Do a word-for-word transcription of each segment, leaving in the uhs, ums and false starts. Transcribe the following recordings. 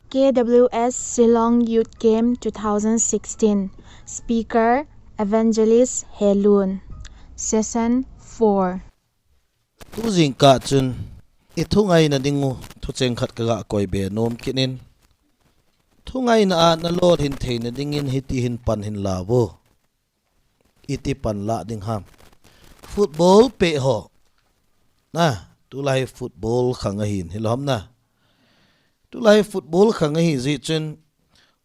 K W S Shillong Youth Game two thousand sixteen. Speaker, Evangelist Helun. Session four. Tu jingkah chun, i thungaina ding u, thucheng khat ka ga koi be nom kit in. Thungaina a na lolhin theina dingin hiti hin pan hin la vo. Iti pan la ding ham. Football pe ho. Na, tulai football khang ahin, hilou ham na. Tulai football khang ahi jeh chun,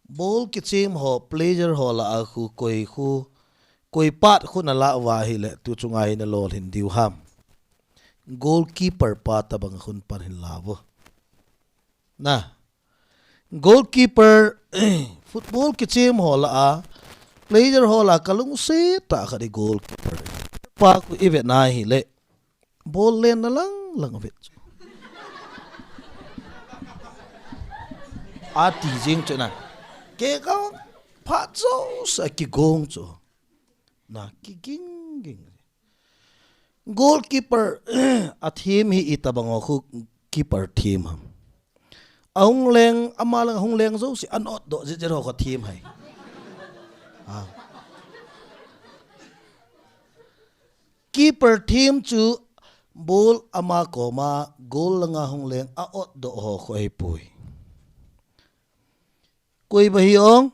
ball kichem ho, player ho lah a khu, koi khu, koi pat khu na la uva ahile, tu chunga hi na lolhin diu ham. Goalkeeper pa tabang khun pan hin la vo. Na, goalkeeper, football kichem ho lah a, player ho lah a kalungset tah khat hi goalkeeper. Pa khu i vet na hile, ball len na lang lang vet chu. Ati jing chu na. Kei ka phat jouse a kigong chu. Na kiging ging. Goalkeeper, a team hi itabang ho khu keeper team ham. Ahung leng, ama lang ahung leng jouse, an ot doh jeh jeh ho khu team hai. Ah. Keeper team chu ball ama koma, goal langa hung leng, a ot doh ho khu ahipoi. Koi ba hi ong,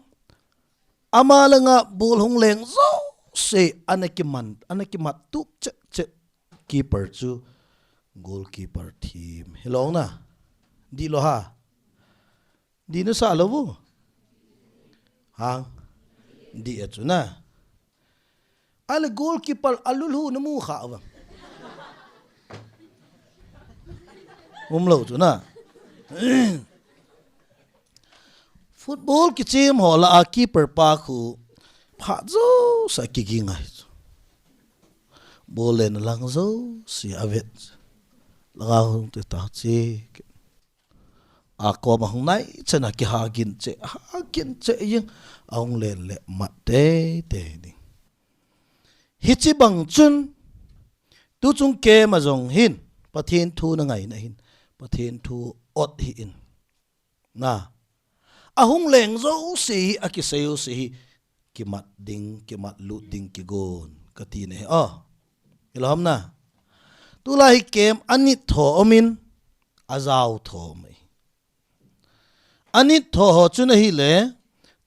ama langa ball hung leng jouse, ana kiman, ana kimat tup chet chet keeper chu goalkeeper team. Hilou na. Dih lou ha. Dih nasa lou vo. Hang. Dih a chu na. Ahile goalkeeper a lulhu na mu kha vang. Umlou chu na. Football kichem ho lah a keeper pa khu phat jouse a kiging ahi chu. Ball len lang jouse a vet. Langa hung te ta chi. A koma hung nai chan a kihagin che, hagin che jing. Ahung len le mat teitei ding. Hiche bang chun, tu chung kem a jong hin, Pathen thu na ngaina hin, Pathen thu ot hih in. Na. Ahung leng jouse hi, akisei jouse hi, kimat ding, kimat lut ding, kigon, kati na hi. Oh. Hilou ham na. Tulai hi kem anit tho um in, ajao tho um e. Anit tho ho chun ahile,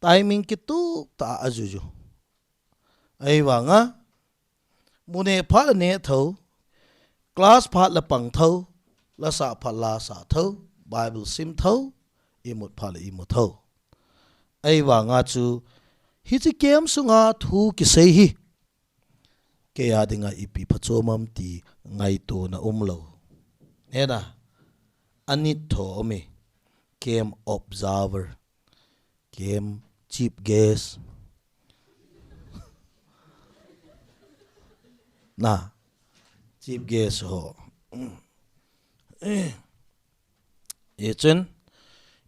timing kitup tah a ajuju. Ahivanga, mu neh phat le neh tho, class phat le pang tho, la sah phat la sah tho, Bible sim tho, imut phat le imu tho. Ahivanga chu, hiche kem sunga thu kisei hi, kei a dinga ipi phachom am ti ngaitona umlou. Hena, anit tho um e, kem observer. Kem chief guest. Na, chief guest ho. Hichun,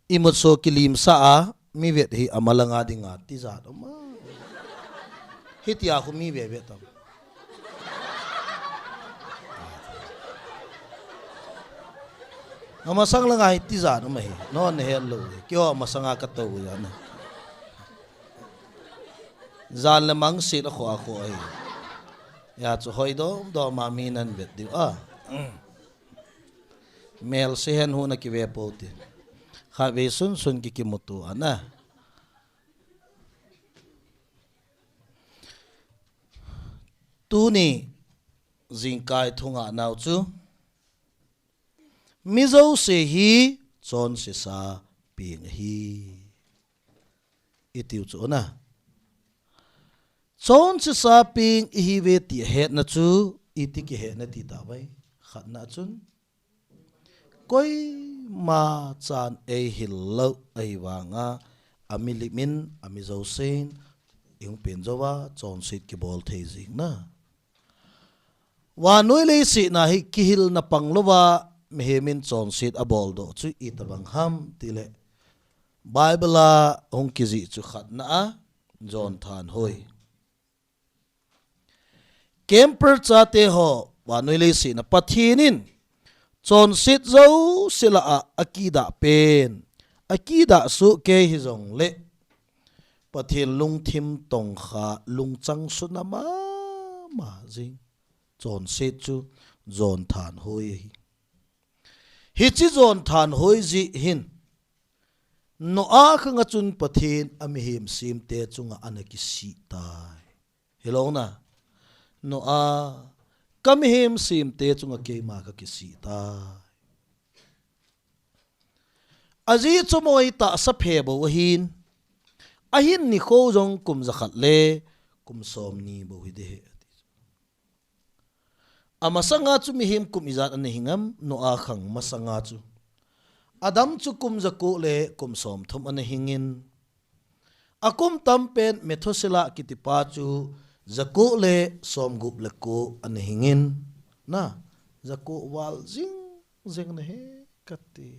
imut so kilimsah a, mi vet hi ama langa dinga tijat um a. Hitia khu mi ve ve tam. Amasang langa hi tijat um ahi. Non na het lou hi. Keiho amasanga katou u jana. Jan le mang sit akhoh akhoh ahi. Hijeh chun hoi dom dom a mi nan vet diu a. Melse hen hu na kive pou te. Khatvei sun sun ki kimuto ana. Tuni jingkah i thungahnau chu, mi jouse hi chonsesa peng ahi, i tiu chu na. Chonsesa peng ihiuve ti ahetna chu, iti kihetna ti tah vai. Khatna chun, koima chan eihil lou ahivanga, a milim in, a mi jousen, ihung pen jouva, chonset kibol thei jing na. Vannoi leiset a hi kihilna pang louva, mihem in chonset abol doh chu itobang ham tile, Bible a hung kijih chu khatna a, John Thanhoi. Camper chate ho, vannoi leiset a Pathen in, chonset jouse lah a, akidah pen, Akidah soh kei hijongle, Pathen lungthim tongkha lungchang suna mama jing chonset chu jon thanhoi ahi. Hiche jon thanhoi jeh hin Noah khang a chun Pathen a mihem semte chunga ana kisih tai. Hilou na, Noah, ka mihem semte chunga keima ka kisih tai. Ajeh chu moi tahsa phe bou ahin, ahin nikho jong kum jakhat le kum somni bou hi ding ahi. Amasanga chu mihem kum ijat ana hing am? Noah khang masanga chu Adam chu kum jako le kum somthum ana hingin, akum tampen Methuselah kitipa chu jako le somgup le ko ana hingin, na, jako val jing jing na he kati.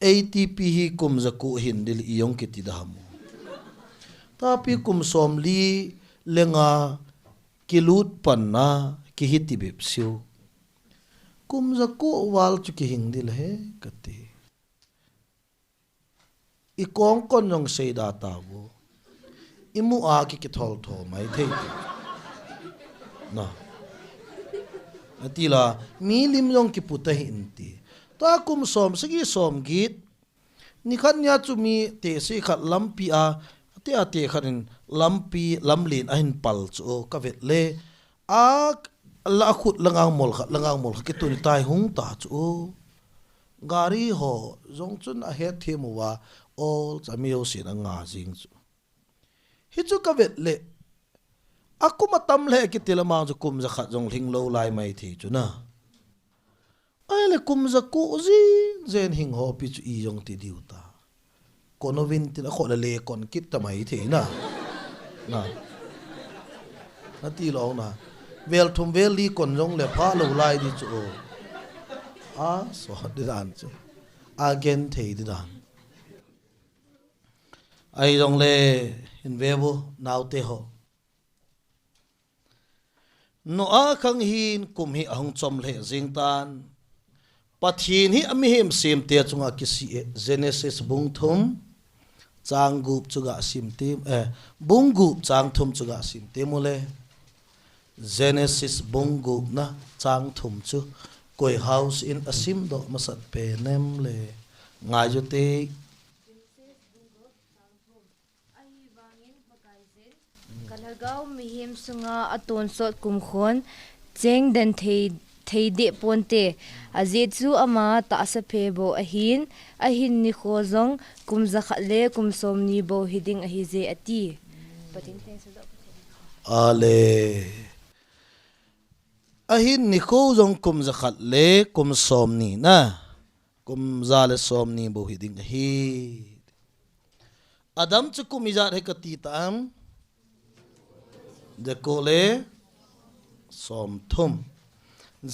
Ei tipi hi kum jako hin ding le ijong kiti dam u. Tapi kum somli le nga kilut pan na kihi ti bep siu. Kum jako val chu kihing ding le he kati. I kong kon jong seida tauvo. I mu a ki kithol tho mai thei ti. Na. Ati la, mi lim jong kipu ta hih in ti. Ta kum som sagi som get. Nikhat nia chu mi tehse khat lampi a, ate ate khat in lampi, lamlen ahin pal chu ka vet le. A la khut la ngang mol khat, la ngang mol khat kitun tai hung ta chu. Gari ho jong chun ahet them uva, ol cha mi ho sin anga jing chu. Hichu ka vet le, akum atam le kiti lamang chu kum jakhat jong lhing lou lai mai thei chu na. Ahile kum jako jing jeng hing ho pi chu ijong ti diu ta. Kon uvin tin akho le le kon kit ta mai thei na. Na. Nati lou na. Vel thum vel li kon jong le pha lou lai di chu. A so di dan chu. A gen thei di dan. Ahi jongle hin ve vo naote ho. Noah khang hin kum hi ahung chom lheh jing tan. Pathen hi a mihem semte chunga kisih e. Genesis bung thum chang gup chu ga sim tem, eh, bung gup chang thum chu ga sim tem u le. Genesis bung gup na chang thum chu koi hausa in asim doh masat pen em le. Ngai jo te. Ahivangin Pakaiyin, ka lhagao mihem sunga atonsot kumkhon, chengden thei, thei deh ponte, ajeh chu ama tahsa phe bou ahin, ahin nikho jong kum jakhat le kum somni bou hiding ahi je ati. Pathen theng sudoh. Ale. Ahin nikho jong kum jakhat le kum somni na. Kum ja le somni bou hiding ahi. Adam chu kum ijat hi kati ta am? Jako le somthum.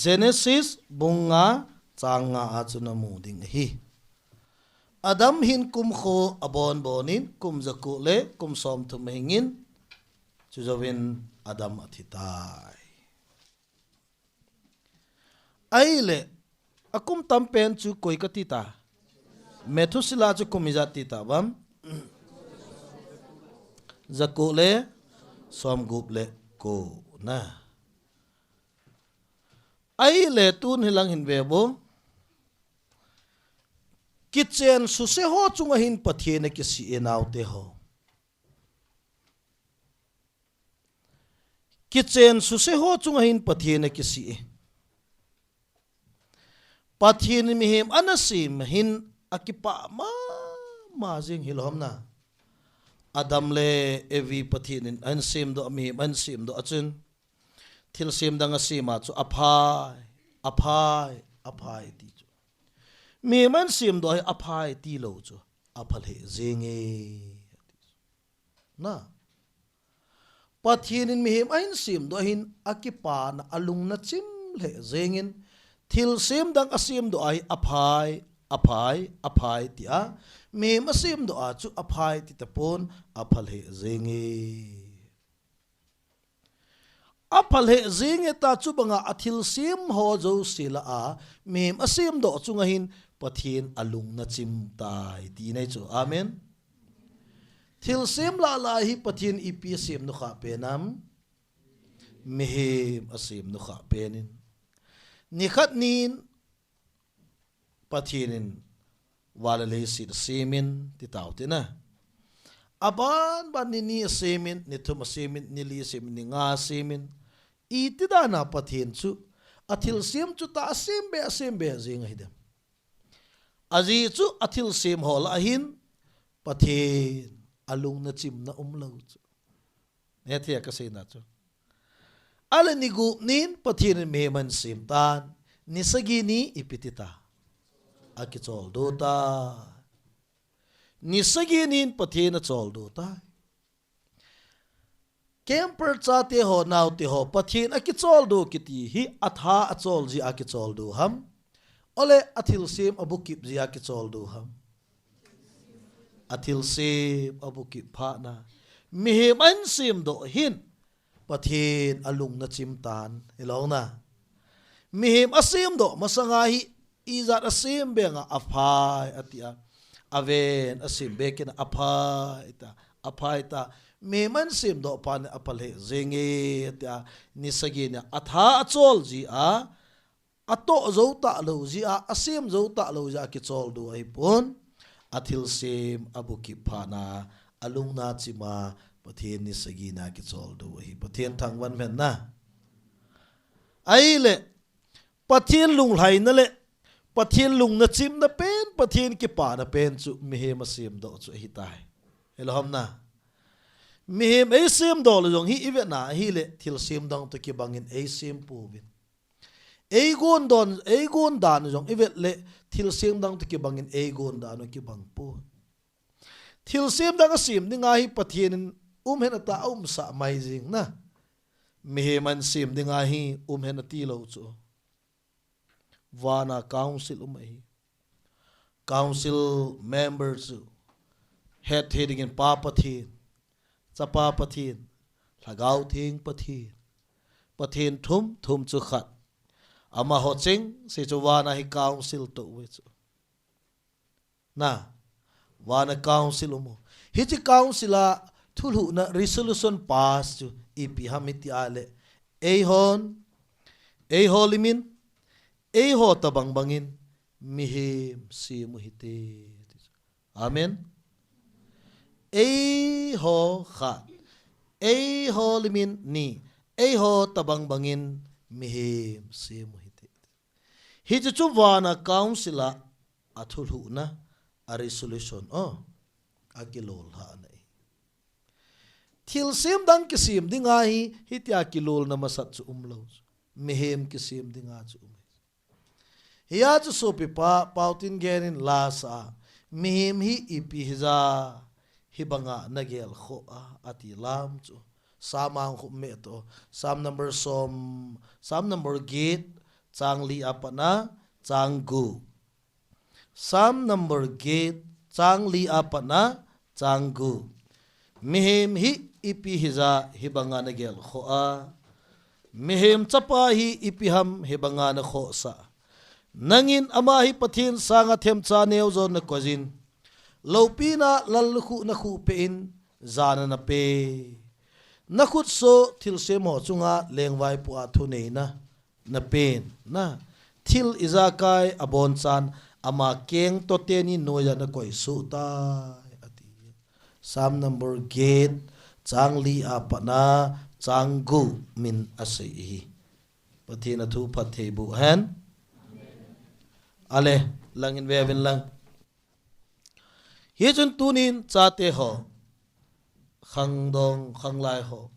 Genesis bung nga chang nga a chu namu ding ahi. Adam hin kum kho abon bonin kum jako le kum somthum ahingin, chujouvin Adam athi tai. Ahile, akum tam pen chu koi kati ta? Methuselah chu kum ijat ti ta bam? Jako le somgup le ko na. Ahile tun hilang hin ve vo. Kichen suse ho chunga hin Pathen akisih e naote ho. Kichen suse ho chunga hin Pathen akisih e. Pathen in mihem ana sem hin akipah mama jing hilou ham na. Adam le Evi Pathen in ahin semdoh, mihem ahin semdoh a chun thilsem dang asem a chu aphai, aphai, aphai ti chu. Mihem ahin semdoh hi aphai tilou chu apha lheh jing e. Na. Pathen in mihem ahin semdoh ahin akipana alung nachim lheh jengin thilsem dang asemdoh ahi aphai, aphai, aphai tia mihem asemdoh a chu aphai ti tapon apha lheh jeng e. Apha lheh jeng e ta chubanga athilsem ho jouse lah a mihem asemdoh chunga hin Pathen alung nachim tai ti nei chu. Amen. Thilsem lah lah hi Pathen ipi asem nukha pen am? Mihem asem nukha penin. Nikhat nin Pathen in van le leiset asemin ti tau tina. Aban ban ni ni asemin, ni thum asemin, ni li asemin, ni nga asemin. Iti dana Pathen chu athilsem chu tah asem be, asem be jing ahi dem. Ajeh chu athilsem ho lah ahin Pathen alung nachimna umlou chu. Nethei a kaseina chu. Ale ni gup nin Pathen in mihem ahin sem tan. Ni sagi ni ipi ti ta? Akicholdo ta. Ni sagi nin Pathen acholdo ta. Camper chate ho, naote ho, Pathen akicholdo kiti hi atha achol jeh a kicholdo ham? Ole athilsem abukip jeh a kicholdo ham? Athilsem abukip phat na. Mihem ahin semdoh hin Pathen alung nachim tan. Hilou na. Mihem asemdoh masanga hi ijat asem be nga aphai ati a. Aven asem be kit na aphai ta. Aphai ta. Mihem ahin semdoh phat nin apha lheh jenge ati a. Ni sagi nin atha achol jeh a. Atoh jou talou jeh a, asem jou talou jeh a kicholdo ahipon. Athilsem abukip phat na, alung nachim a, Pathen ni sagi nin akicholdo ahi. Pathen thangvah hen na. Ahile, Pathen lunglhaina le Pathen lung nachimna pen, Pathen kipana pen chu mihem asemdoh chu ahitai. Hilou ham na. Mihem eisemdoh lou jong hi ivet na ahile, thilsem dang toh kibangin eisem pouvin. Eigon don, eigon dan jong ivet le thilsem dang toh kibangin eigon dan u kibang poi. Thilsem dang asem dinga hi Pathen in um hen ati a aumsah mai jing na. Mihem ahin sem dinga hi um hen atilou chu. Vana council um ahi. Council member chu hetthei dingin Pa Pathen, Chapa Pathen, Lhagao Theng Pathen. Pathen thum, thum chu khat. Amaho chengse chu vana hi council toh uve chu. Na, vana council um u. Hiche council a thulhuhna resolution pass chu ipi ham iti a le. Eihon, eiho limin, eiho tabang bangin, mihem sem u hite. Amen. Eiho khat. Eiho limin ni. Eiho tabang bangin mihem sem u hite. Hichu chu vana council a athulhuhna a resolution o akilolhahna ahi. Thilsem dang kisem dinga hi hitia kilolna masat chu umlou chu. Mihem kisem dinga chu um ahi. Hia chu sopipa Pautin Gen in lasa a, mihem hi ipi hija hibanga nagelkhoh a, ati lam chu. Sam a hung khup me to. Sam number som, Sam number get, chang li a pat na chang gup. Sam number get, chang li a pat na chang gup. Mihem hi ipi hija hibanga nagelkhoh a. Mihem chapa hi ipi ham hibanga nakhohsah. Nangin ama hi Pathen sanga themcha neojo nakoijin. Loupina lallukhuh nakhuh peh in jana nape. Nakhutsoh thilsem ho chunga lengvaipo a thuneina napen na. Thil ijakai abonchan ama keng toh teni noiya nakoisuh tai, ati. Sam number get, chang li a pat na chang gup min asei ahi. Pathen athu phatthei boh hen. Ale, langin veuvin lang. Hichun tunin chate ho, khangdong, khanglai ho,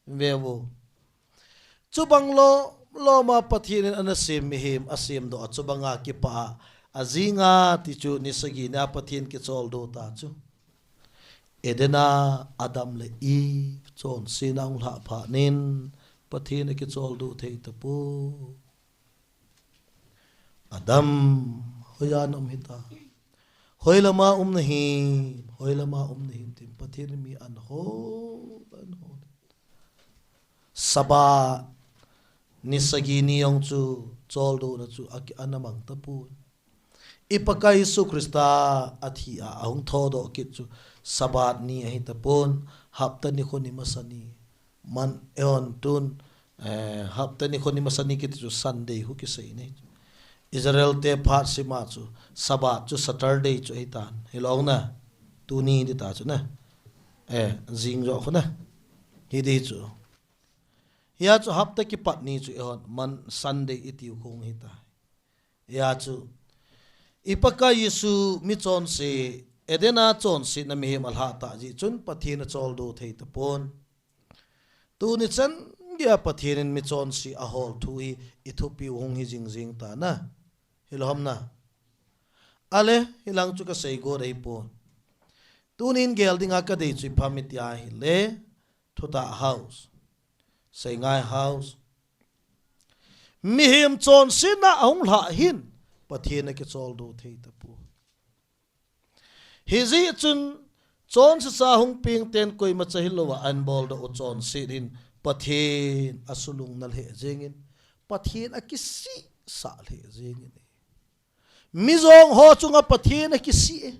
veu. Chubang lom lom a Pathen in ana sem mihem asemdoh a chubanga kipah a, ajinga ti chu ni sagi nia Pathen kicholdo ta chu. Eden a Adam le Eve chonsetna hung lhah phat nin Pathen akicholdo thei tapoi. Adam, hoiya naum hita? Hoilama um nahim, hoilama um nahim tin Pathen in mi ana hol, ana hol. Sabbath ni sagi ni jong chu choldo na chu aki ana mang tapoi. I Pakai Jesu Christa athi a ahung thodoh kit chu Sabbath ni ahi tapon, hapta nikho ni masa ni. Man eihon tun, eh, hapta nikho ni masa ni kiti chu Sunday khu kisei ni. Israel te phat sima chu Sabbath chu Saturday chu ahi tan. Hilou na, tuni ding ta chu na. Eh, jing jo khu na. Hiti chu. Hia chu hapta kipat ni chu eihon man Sunday itiu khu hita. Hia chu, i Pakai Jesu michonse, Eden a chonsetna mihem alhah tah jeh chun Pathen acholdo thei tapon. Tuni chan geiya Pathen in michonse ahol thu hi i thupiu hung hi jingjing ta na. Hilou ham na. Ale, hilang chu kasei got ahipon. Tunin gel dinga kadei chu ipi ham iti ahile, Thutah House, Seingai House. Mihem chonsetna ahung lhah hin Pathen akicholdo thei tapon. Hijeh chun chonsecha hung peng ten koimacha hilouva ahin boldoh u chonset hin Pathen asulungnat lheh jengin, Pathen akisihsah lheh jengin. Mijong ho chunga Pathen akisih e.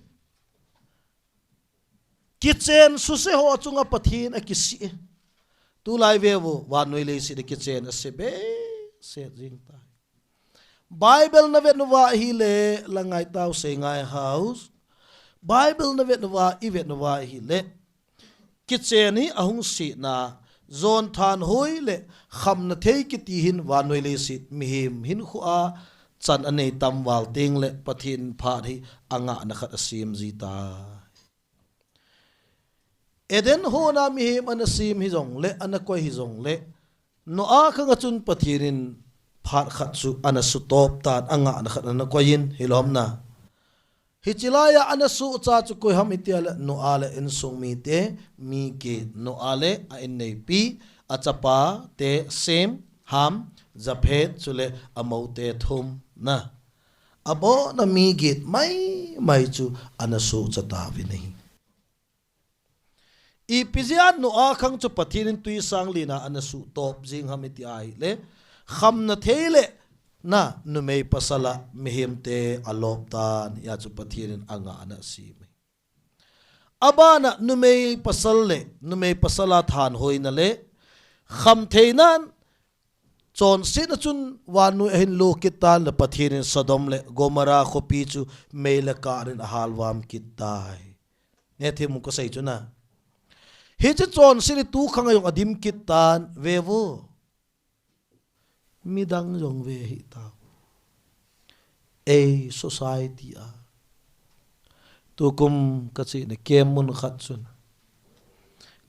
Kichen suse ho chunga Pathen akisih e. Tulai veu, vannoi leiset a kichen ase behseh jing tai. Bible navet uva ahile, la ngai tau Seingai House. Bible navet uva, ivet uva ahile, kichen hi ahung setna, jon thanhoi le khamna thei kiti hin vannoi leiset mihem hinkhoa chan anei tam val teng le Pathen phat hi angahna khat asem ji tai. Eden hon a mihem ana sem hijong le, ana koi hijong le, Noah khang a chun Pathen in phat khat chu ana sutop tan, angahna khat ana koi in, hilou ham na. Hiche laiya ana suhcha chu koi ham iti ahile, Noah le insung mite, mi get, Noah le a inneipi, achapa te Shem, Ham, Japheth, chule amou te thum na. Abona mi get maimai chu ana suhcha tauvin ahi. Ipi jeh a Noah khang chu Pathen in twisang lina ana sutop jing ham iti ahile, khamna thei le na numei pasal a mihem te alop tan, hia chu Pathen in angahna asem e. Abana numei pasal le, numei pasal a thanhoina le khamtheina chonsetna chun vannoi ahin lo kit tan le Pathen in Sodom le Gomorrah khopi chu mei le kah in ahal vam kit tai. Nethei mu kasei chu na. Hiche chonset hi tu khang a jong adim kit tan veu. Midang jong ve hih tau. Ei society a. Tukum kachena camp mun khat chun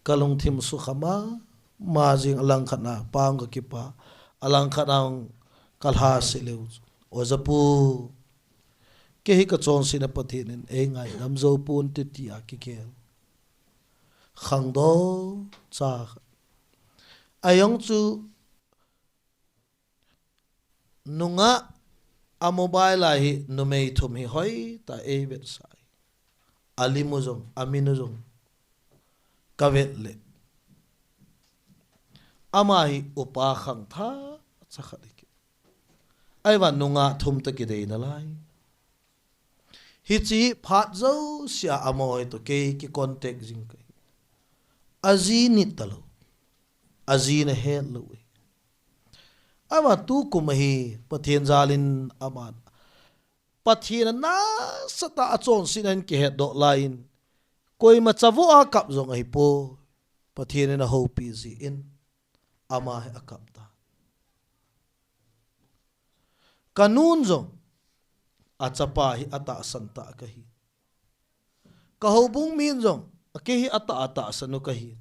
kalungthim sukha mama jing, alangkhat a pang kakipa, alangkhat a kalhase leu chu, Oja pu, kei hi kachonsetna Pathen in eingaidam jou ponte tia kigel. Khangdong cha khat. Ajong chu nungah a mobile a hi numei thum hi hoitah a eivetsah e. Alim u jong, amin u jong kavet le, ama hi upa khangthah cha khat ahi. Ahivangin nungah thum toh kidei nalai. Hiche phat jousea amaho toh kei kicontact jing kahi. Aji nit talou. Aji nahet lou e. Ama tukum a hi Pathen jalin aman Pathen a nasatah a chonsetna in kihetdoh laiyin, koima chavoh a kap jong ahipoi. Pathen in ahoupi jeh in ama hi akap tan. Kanun jong achapa hi atahsan tah kahi. Kahoubung min jong akei hi atah atahsan u kahi.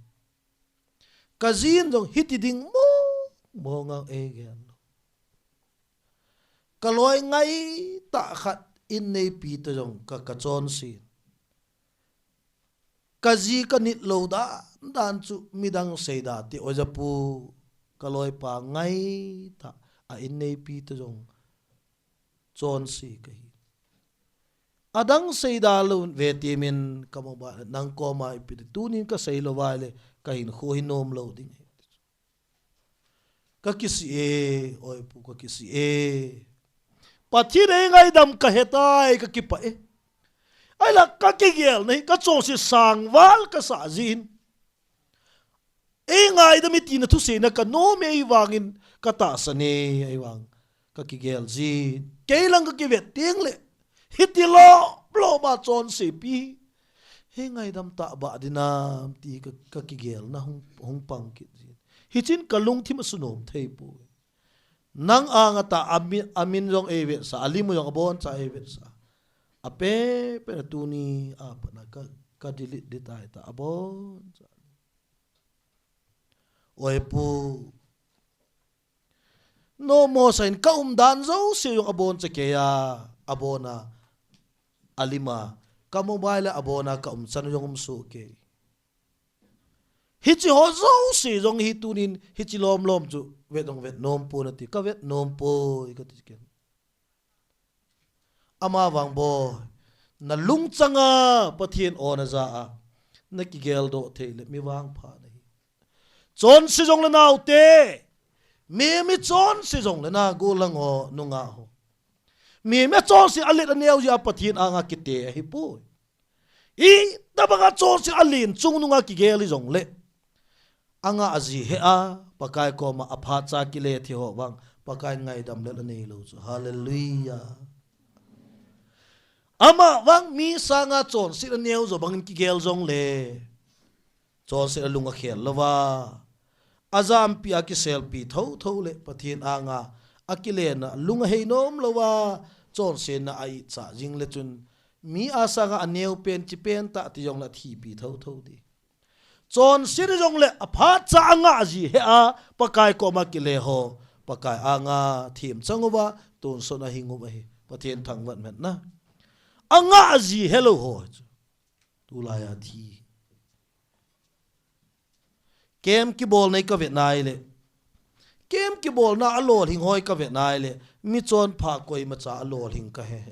Kajin jong hiti ding mong mong a eigel lou. Kaloi ngaitah khat inneipi toh jong ka, kachonse. Kaji kanit lou dan dan chu midang seida te, Oja pu, kaloipa ngaitah a inneipi toh jong chonse kahi. Adang seida lou ve temin ka mobile nang koma ipi ti, tunin kasei lou vai le kahinkho hi nom lou ding ahi. Kakisih e, oi pu, kakisih e. Pathen in eingaidam kahetai, kakipah e. Ahinla kakigel nahi, kachonset sangval kasah jin. Eingaidam e tina thuseina kanom e, ahivangin katahsan e, ahivang kakigel jin. Kei lang kakivet teng le, hiti lom lom a chonsepi eingaidam tahbeh dinam ti ka, kakigelna hung, hung pang kit jin. Hichun kalungthim asunom thei poi. Nang anga tah amin, amin jong eivetsah, alim jong aboncha eivetsah. Ape, pe na tuni a pat na ka, kadelete ding tai tah aboncha. Oi pu. Nomo sain kaumdan jouse jong aboncha kei a, abona, alima, kamobile abona kaumchan jong umsoh kei. Hiche ho jouse jong hi tunin, hiche lom lom chu vet jong vet nom poi nati, kavet nom poi kati ken. Amavang boi, nalungchanga Pathen o naja a, nakigeldoh thei le mi vangpha nahi. Chonse jongle naote, mi, mi chonse jongle na gollhang ho, nungah ho. Mi, mi chonse alet aneo jeh a Pathen anga kite ahipoi. Itobanga chonset alen chungnunga kigel hijongle, angah ji heh a, Pakai koma aphatcha kile thei ho vang, Pakai in ngaidam lel anei lou chu. Hallelujah. Amavang mi sanga chonset aneo jo bangin kigel jongle, chonset alung akhel louva, ajampi a kiselpi thotho le Pathen anga akilena lung ahei nom louva, chonsetna a itcha jing le chun, mi a sanga aneo pen, chi pen tah ti jongle athipi thotho ding. Chonset hijongle aphatcha angah ji heh a, Pakai koma kile ho, Pakai anga themchang uva, tonsot ahing uva hi, Pathen thangvah hen na. Angah ji helou ho chu, tulai a thi. Camp kibolna hi kavet nai le, camp kibolna a lolhing ho hi kavet nai le, mi chonpha koimacha alolhing kahe.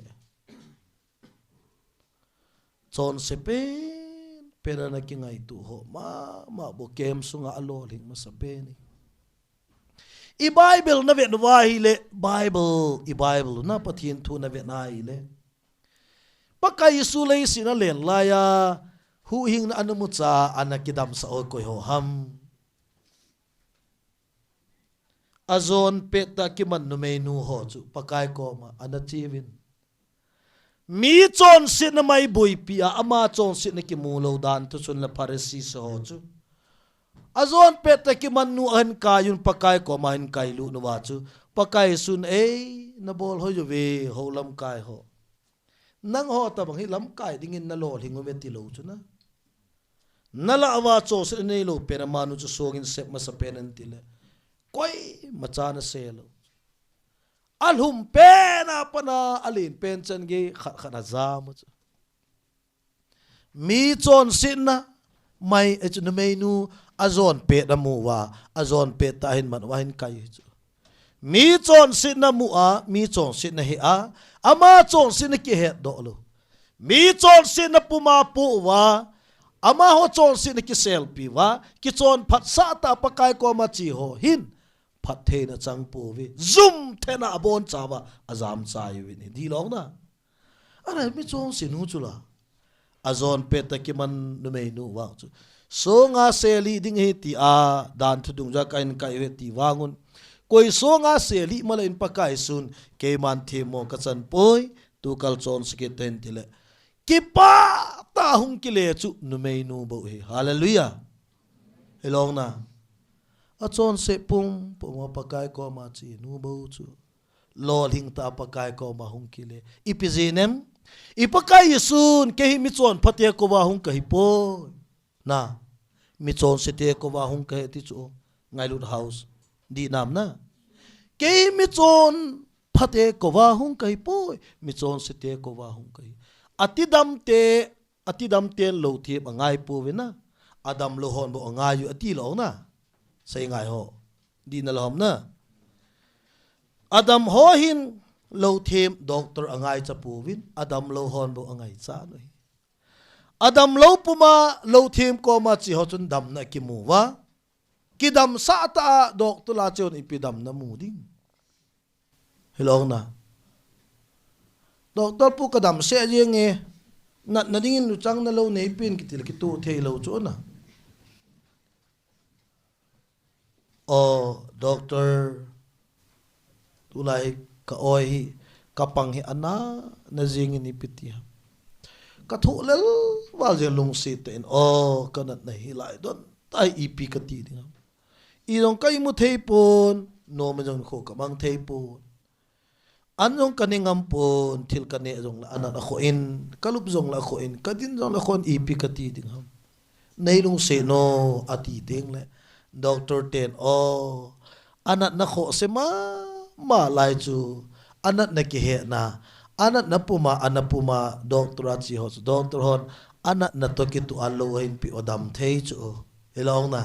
Chonse pen pen a nakingaito ho mama bou camp sunga alolhing masapen hi. I Bible navet uva ahile, Bible, i Bible na Pathen thu navet nai le, Pakai Jesu leiset a alen laiya, huhhingna ana mucha a ana kidamsah ho koi ho ham? Ajon pettah a kiman numeinu ho chu Pakai koma ana cheuvin. Mi chonsetna mai boipi a, ama chonsetna kimu lou dan thuchun le Pharisee ho chu, ajon pettah a kiman nu ahin kaiyun Pakai koma ahin kailut uva chu, Pakai Jesun, ei, nabol hoi uve, hou lamkai ho. Nangho tobang hi lamkai dingin nalolhing uve tilou chu na. Nalah uva chonset neilou pen amanu chu songin sep masapen in tile, koimacha nasei lou. Alhum pen a pat a alen pen chan gei khat khat ajam u chu. Mi chonsetna mai, eh, chu numeinu ajon pet amu uva, ajon pettah a ahin man uva ahin kai u chu. Mi chonsetna mu a, mi chonsetna he a, ama chonsetna kihetdoh lou. Mi chonsetna puma po uva, amaho chonsetna kiselpi uva, kichonphatsah tah a Pakai koma che ho hin, phattheina achang pouve. Jum thena abonchauva ajamchai uvin hi, dilong na. Are mi chonse nu chu la. Ajon pettah a kiman numeinu vang chu, songa selih ding ahi tia dan thu dungjui a kahin kai uve ti vangun, koi songa selih male in Pakai Jesun, keiman themmo kachan poi, tukal chonse kit in tile, kipah tah a hung kile chu numeinu bou ahi. Hallelujah. Hilong na. Achonse pumpum a Pakai koma che nu bou chu, lolhing tah a Pakai koma hung kile. Ipi jeh inem? I Pakai Jesun, kei hi mi chonphate kouva hung kahi poi. Na, mi chonsete kouva hung kahi ti chu. Ngailut house. Dihnam na. Kei hi mi chonphate kouva hung kahi poi. Mi chonsete kouva hung kahi. Ati damte, ati damten lou them angai pouve na. Adamlou hon bou angai u ati lou na. Sei ngai ho. Dihna lou ham na. Adam ho hin lou them doctor angaicha pouvin, adamlou hon bou angaicha u ahi. Adamlou puma lou them koma che ho chun damna akimu uva. Kidamsah tah a doctor la che hon ipi damna mu ding. Hilong na. Doctor pu kadam seh jeng e. Natna dingin luchang nalou neipeh in kiti le kitoh thei lou chu na. O, doctor, tulai hi ka oi hi, ka pang hi ana, na jing in ipi ti ham. Ka thoh lel val jeng lungset tah in, o, ka natna hi lai don tah hi ipi kati ding ham. I jong ka imu thei pon, nom jong kho ka mang thei pon. An jong ka ne ngam pon, thil ka neh jong le anat a khoh in, ka lup jong le a khoh in, ka din jong le a khoh in, ipi kati ding ham. Nei lungset no, ati teng le, doctor ten, o, anatna khoh se mama lai chu, anatna kihetna, anatna puma, ana puma, doctor a che ho chu, doctor hon, anatna toh kitoh a lou ahin pe u dam thei chu, hilou na.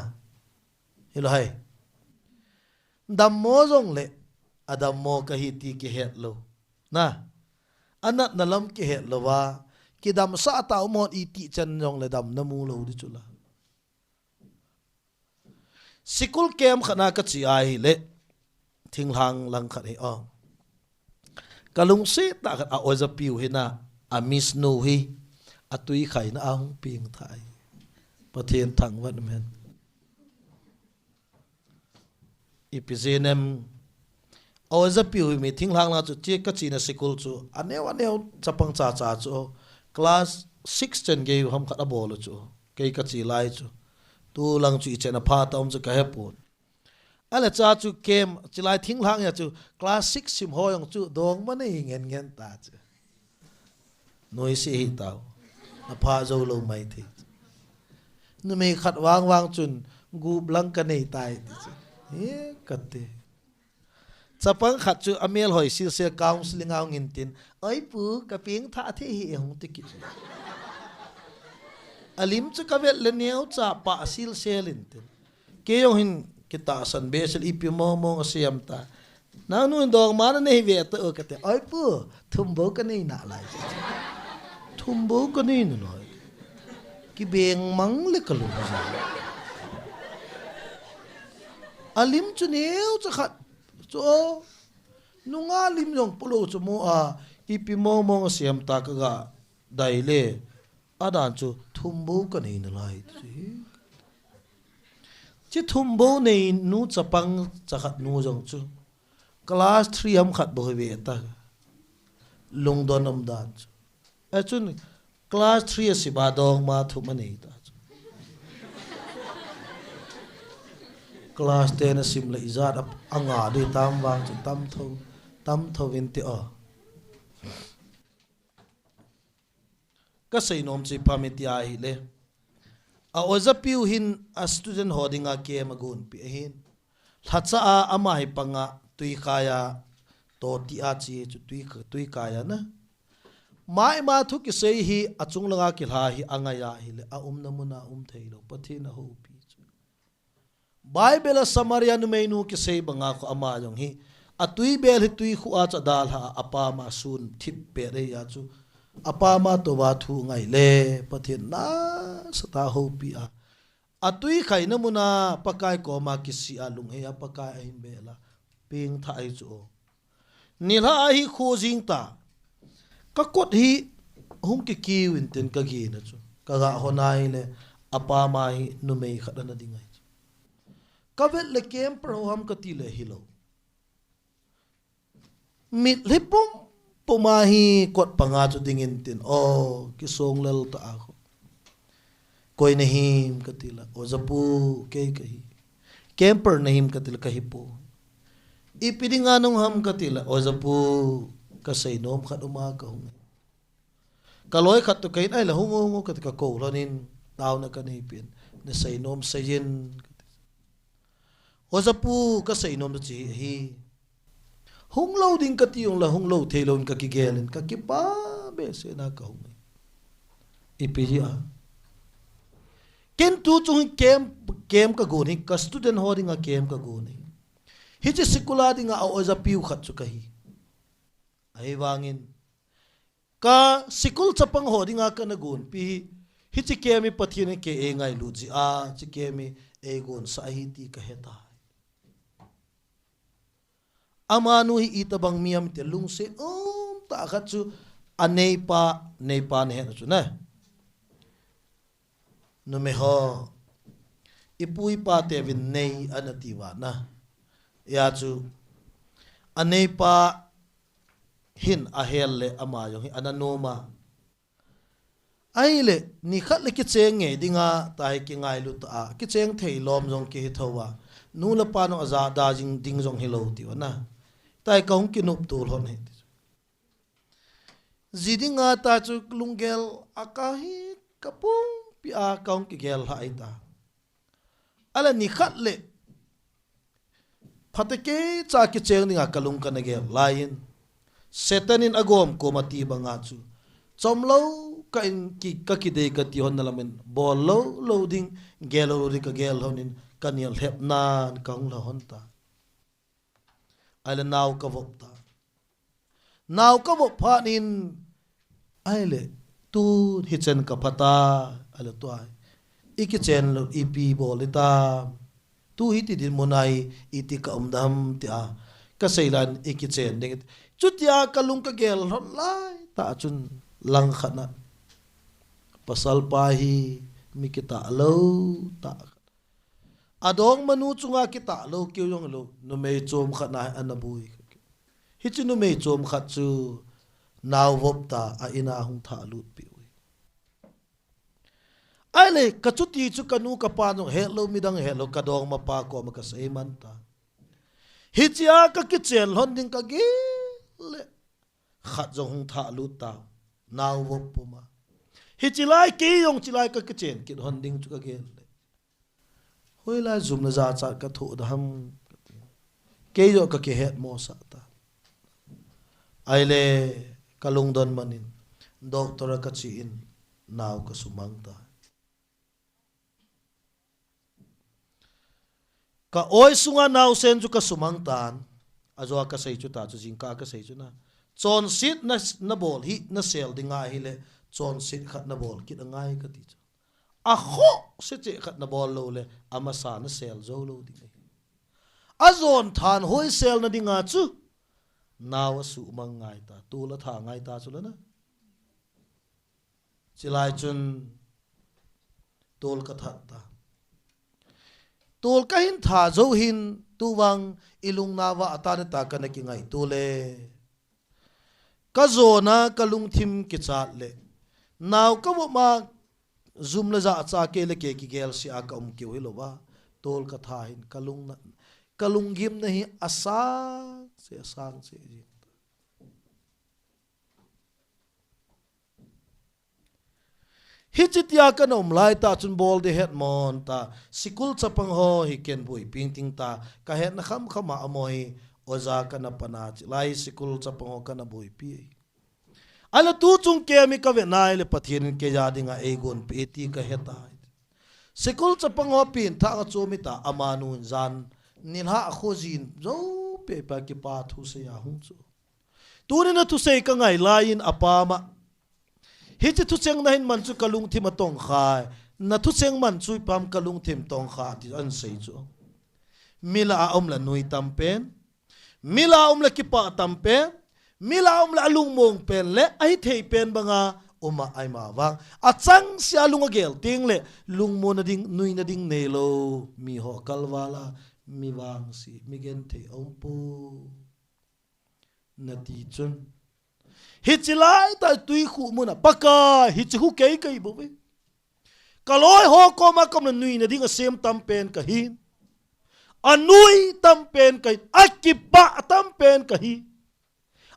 Hilou hai. Dammo jong le, adammo kahi ti kihet lou. Na. Anatna lam kihet lou va. Kidamsah tah um hon iti chan jong le damna mu lou di chu la. Sikul kem khat na ka che ahile. Thinglhang lang khat hi o. Ka lungset tah khat a oja piu hi na, a miss nu hi, a tui khaina a hung peng thah hi. Pathen thangvah in um hen. Ipi jeh em. A oja piu hi mi thinglhang lang chu, che ka chena sikul chu, aneo, aneo, chapang cha cha chu, class six chan gei ham khat a bol chu, kei ka che lai chu. Tu lang chu i chan a pha ta um chu ka he pon. Ale cha chu kem, chilai thinglhang a chu class six sim ho jong chu dongma nei ngen ngen ta chu. Noise hi tau. A pha jou lou mai thei. Numei khat vang vang chun gup lang ka nei tai ti chu. He kati. Chapang khat chu a mel hoi sel sel counseling a hung in tin. Oi pu, ka peng thah thei hi e hung ti kit. A lim chu ka vet le neo cha pa sel sel in tin. Kei jong hin kitahsan behseh le ipi mong mong a siam ta. Nangnu in dongma na nei ve ta o kati. Oi pu, thum bou ka nei nalai. Thum bou ka nei nalai. Kibeng mang le ka lung. A lim chu neo cha khat. Chu o. Nunga lim jong pu lou chu mo a. Ipi mong mong a siam ta ka ga dai le. Adan chu thum bou ka nei nalai ti chu hi. Chi thum bou nei nu chapang cha khat nu jong chu. Class three ham khat bou hi ve ta. Lungdon um dan chu. A chun class three a sim a dongma thum a nei ta chu. Class ten a sim le ijat a, a nga di tam vang chu tam tho, tam tho in ti o. Ka seinom chu ipi ham iti ahile. A oja piu hin a student ho dinga kem a gonpi ahin. Lhacha a ama hi panga tui kaya to ti a chi chu tui, tui kaya na. Mai ma thu kisei hi a chung langa kilha hi a ngai ahile a umna muna um thei lou Pathen a houpi chu. Bible a Samaria numeinu kisei banga kho ama jong hi, a tui bel hi tui khu a cha dalha a, a pama sun thip pet ahi a chu, a pama to va thu ngai le, Pathen nasatah a houpi a. A tui khaina muna Pakai koma kisih a lunghei a Pakai ahin bel a, peng thah ahi chu o. Nilhah a hi kho jing ta. Ka kot hi hung kikiu in tin ka gin a chu. Ka ga hon ahile a pama hi numei khat ana ding ahi chu. Ka vet le camper ho ham kati le hilou. Mitlhi pum pum a hi kot panga chu ding in tin. O, kisong lel ta a khu. Koi nahim kati le, oja pu kei kahi. Camper nahim kati le kahi poi. Ipi dinga nahung ham kati le, oja pu ka seinom khat uma ka hung. Ka loi khat toh ka in ahile hung o hung o kati ka kou lhon in taona ka nei pin. Na seinom sei in kati. Oja pu ka seinom chu chi hi. Hung lou ding kati jong le hung lou thei lou in ka kigel in ka kipa behseh na ka hung. Ipi hi a. Ken tu chung hi camp, camp ka gon hi, ka student ho dinga camp ka gon hi. Hiche sikul a dinga a oja piu khat chu kahi. Ahivangin, ka sikul chapang ho dinga kana gonpi hi, hiche camp hi Pathen in kei eingailut jeh a, hiche camp hi eigon sah ahi ti ka hetai. Amanu hi itobang mi ham ti lungset um tah khat chu Aneipa, neipa nahet chu na. Numei ho, ipu ipa teuvin nei ana tiuva na. Hijeh chun, aneipa hin ahel le ama jong hi ana noma. Ahile, nikhat le kicheng ngei dinga, tahi kingailu ta a, kicheng thei lom jong kihi thouva. Nu le pa nung aja da jing ding jong hilou tiuva na. Tahi kahung kinopto lhon hi. Ji dinga ta chu lunggel a kahi kapumpi a kahung kigel lha ahi ta. Ahile nikhat le phatecha kicheng dinga kalung kana gel laiyin, Satan in agom koma ti banga chu, chomlou ka in ki, kakidei kati hon na lamin, bol lou lou ding, gel lou lou ding kagel lhonin, kanel lhep nan kahung lha hon ta. Ahile nao kavop ta. Nao kavop phat in, ahile, tun hichan kapha ta, ahile tua. Ikichen lou, ipi bol itam. Tu hiti dinmun a hi, iti ka um dem tia. Kasei laiyin ikichen ding. Chutia kalung kagel lhon laitah chun langkhat na. Pasal pa hi, mi kitah lou tah. Adongmanu chunga kitah lou keu jong lou, numei chom khat na ana boi. Hiche numei chom khat chu nao vop ta a in a hung thah lut peh uve. Ahile, kachuti chu kanu kapa jong hetlou midang hetlou kadongmapa koma kasei man ta. Hichea kakichen lhon ding kagel le. Khat jong hung thah lut ta. Nao vop puma. Hiche lai kei jong chilai kakichen kit lhon ding chu kagel le. Hoilai jum le jachat kathoh da ham. Kei jong kakihet mosah ta. Ahile kalungdon man in. Doctor a kache in nao kasumang ta. Ka oi sunga naosen chu kasumang tan. Ajoa kasei chu ta chu jingkah kasei chu na. Chonset na, nabol hi nasel ding ahile. Chonset khat nabol kit angai kati chu. Akhoh se cheh khat nabol lou le, amasa nasel jou lou ding ahi. Ajon than hoi selna dinga chu, nao asumang ngai ta, tol atha ngai ta chu le na. Chilai chun, tol kathat ta. Tol kahin tha jou hin, tuvang ilung nauva atan ta kana kingaito le. Kajona kalungthim kichat le. Nao kavop ma jum le jacha kei le kei kigel sia kaum keu hilouva. Tol katha hin kalung na, kalunggimna hi asang se, asang se jing. Hiche tia kana um laitah chun bol ding het mon ta, sikul chapang ho hi ken boipi ting ta, kahetna khamkham a amaho hi oja kana pan a, chilai sikul chapang ho kana boipi. Ahile tuchung kei mi kave nai le Pathen in keija dinga eigonpeh e ti kahe tai. Sikul chapang ho pen thah a chom ta amanu in jan nilhah a khojin jou pehpeh a kipa thusei ahung chu. Tuni na thusei kangai laiyin apam a. Hiche thucheng nahin man chu kalungthim atongkha. Na thucheng man chu ipam kalungthim tongkha ti ahin sei chu. Mi lah a um le nui tam pen. Mi lah a um le kipah tam pen. Mi lah a um le alungmong pen le ahithei pen banga um a ahi ma vang. Achangseh a lung agel teng le lungmonna ding, nuina ding neilou. Miho kalval a mi vangse, mi genthei aum poi. Nati chun. Hiche laitah tui khu muna, Pakai, hiche khu kei kahi bouve. Kaloi ho koma kaum le nuina ding asem tam pen kahin. Anui tam pen kahin. Akipah tam pen kahi.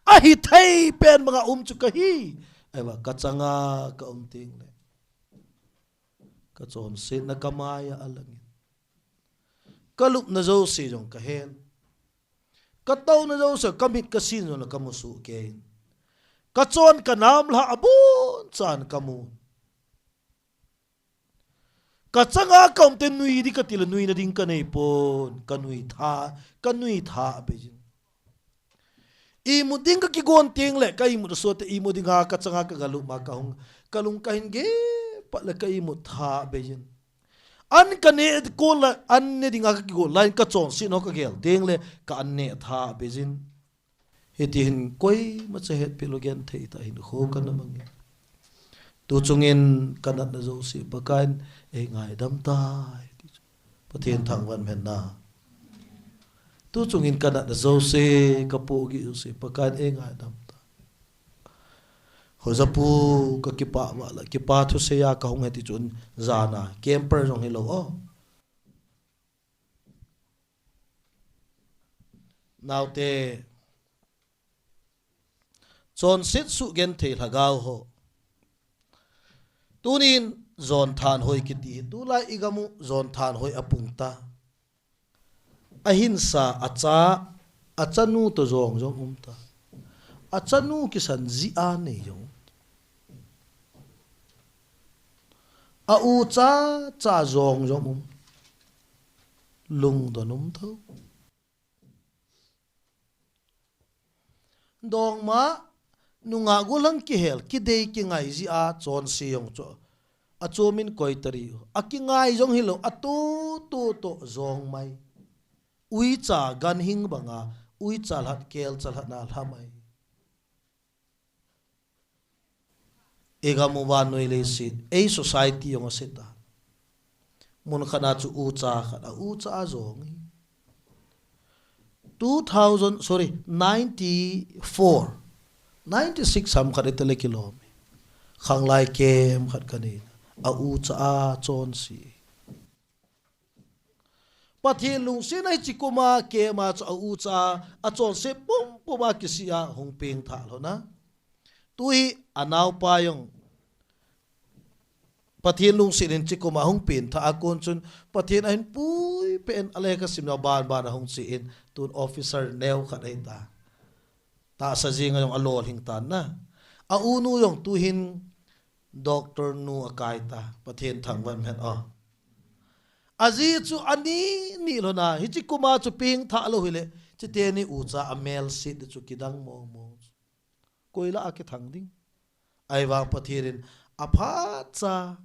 Ahithei pen banga um chu kahi. Ahivang kachanga kaum teng le. Kachonsetna kamai a alangin. Kalupna jouse jong kahen. Katouna jouse, kamit kasin jong le kamu soh kei. Kachon kanam lhah abonchan kamu. Kachanga kaum teng nui ding kati le nuina ding kanei pon, kanui tha, kanui tha beijin. Imut ding kakigon teng le, ka imut asot teng imut dinga kachanga kagalup ma kahung, kalung kahin geh pat le ka imut tha beijin. An kaneh kon la, an ne dinga kakigon laiyin kachonset ho kagel teng le, ka an neh tha beijin. Hiti hin koima cha hetpeh lou genthei tah hinkho kana mang e. Tu chungin kanatna jouse Pakaiyin eingaidam tai. Pathen thangvah hen na. Tu chungin kanatna jouse, kapohgih jouse Pakaiyin eingaidam tai. Hojapu kakipah vah la, kipa thusei a kahung e ti chun jana, camper jong hilou o. Naote, chonset sugenthei lhagao ho. Tunin jon thanhoi kiti hi, tulai igam u jon thanhoi apung ta. Ahinsa, acha, achanu toh jong jong um ta. Achanu kisan jia nei jong. A ucha cha jong jong um. Lungdon um tho. Dongma, nungah gollhang kihel, kidei kingai jia chonse jong chu. Achomin koi tari u. Akingai jong hilou, atu tu toh jong mai. Uicha ganhing banga, uicha lhat kelcha lhatna lha mai. Igam u vannoi leiset, ei society jong ase ta. Mun khat a chu ucha khat, a ucha a jong hi. Two thousand, sorry, ninety-four, ninety-six ham khat itale kilom e. Khanglai kem khat kanei. A ucha a chonse. Pathen lungsetna hiche kum a kem a chu a ucha a, achonse pumpum a kisih a hung pengthah lhon a. Tu hi anaopa jong Pathen lungset in hiche kum a hung pengthah a kon chun Pathen ahin puipeh in, alekha simna banban a hung che in, tun officer neo khat ahi ta. Tahsa jeng a jong alolhing tan na. A unu jong tu hin doctor nu akai ta. Pathen thangvah hen o. Aji chu ani ni lhon a, hiche kum a chu pengthah lou hile, chuteni ucha a melset di chu kidang mong mong. Koi lah a kithang ding. Ahivang Pathen in aphat cha.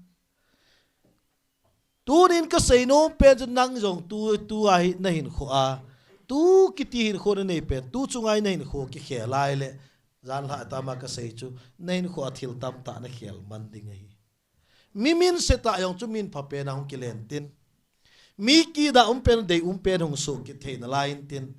Tunin kasei nom pen chu nang jong tu, tu a hi nahinkho a. Tu kiti hinkho nanei pen, tu chunga hi nahinkho kikhel lai le. Jan lha tama kasei chu, nahinkho a thil tamtah nakhel man ding ahi. Mi minset a jong chu min pha pen a hung kilen tin. Mi kida um pen, dei um pen hung soh kit thei nalai in tin.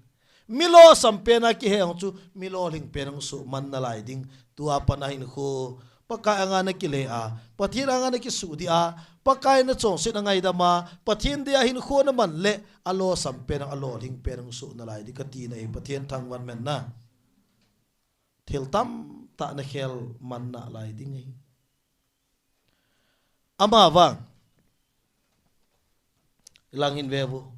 Mi losam pen a kihe jong chu, mi lolhing pen hung soh man nalai ding. Tua pat a hinkho, Pakai anga nakile a, Pathen anga nakisuh dia, Pakai nachonset a ngaidam a, Pathen dia hinkho naman le, alosam pen, alolhing pen hung soh nalai ding kati na hi, Pathen thangvah hen na. Thil tamtah nakhel man nalai ding ahi. Amavang, lang in ve vo.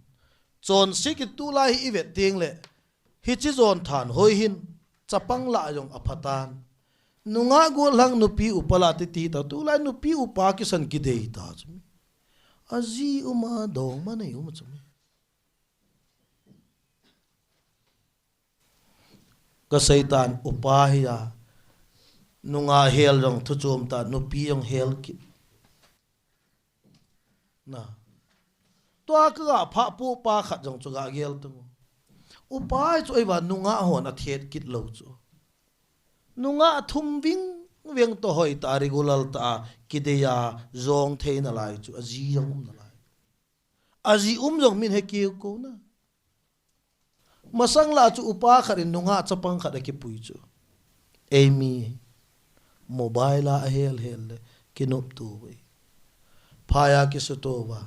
Chonse kiti tulai hi ivet ding le, hiche jon thanhoi hin, chapang lah jong apha tan. Nungah gollhang nupi upa lah titi ta, tulai nupi upa kisan kidei ta chu. Aji um a dongma nei um chu. Kasei tan upa hi a, nungah hel jong thu chom ta, nupi jong hel kit. Na. Tua kaga phah pu pa khat jong chu ga gel tung. Upa hi chu ahivang nungah hon athet kit lou chu. Nungah thum ving veng toh hoi ta, regular ta a, kidei a, jong thei nalai chu, aji jong um nalai. Aji um jong min he keu ko na. Masang lah chu upa khat in nungah chapang khat akipui chu. Eimi, mobile a ahel hel le, kinop tou ve. Phai a kisuto va.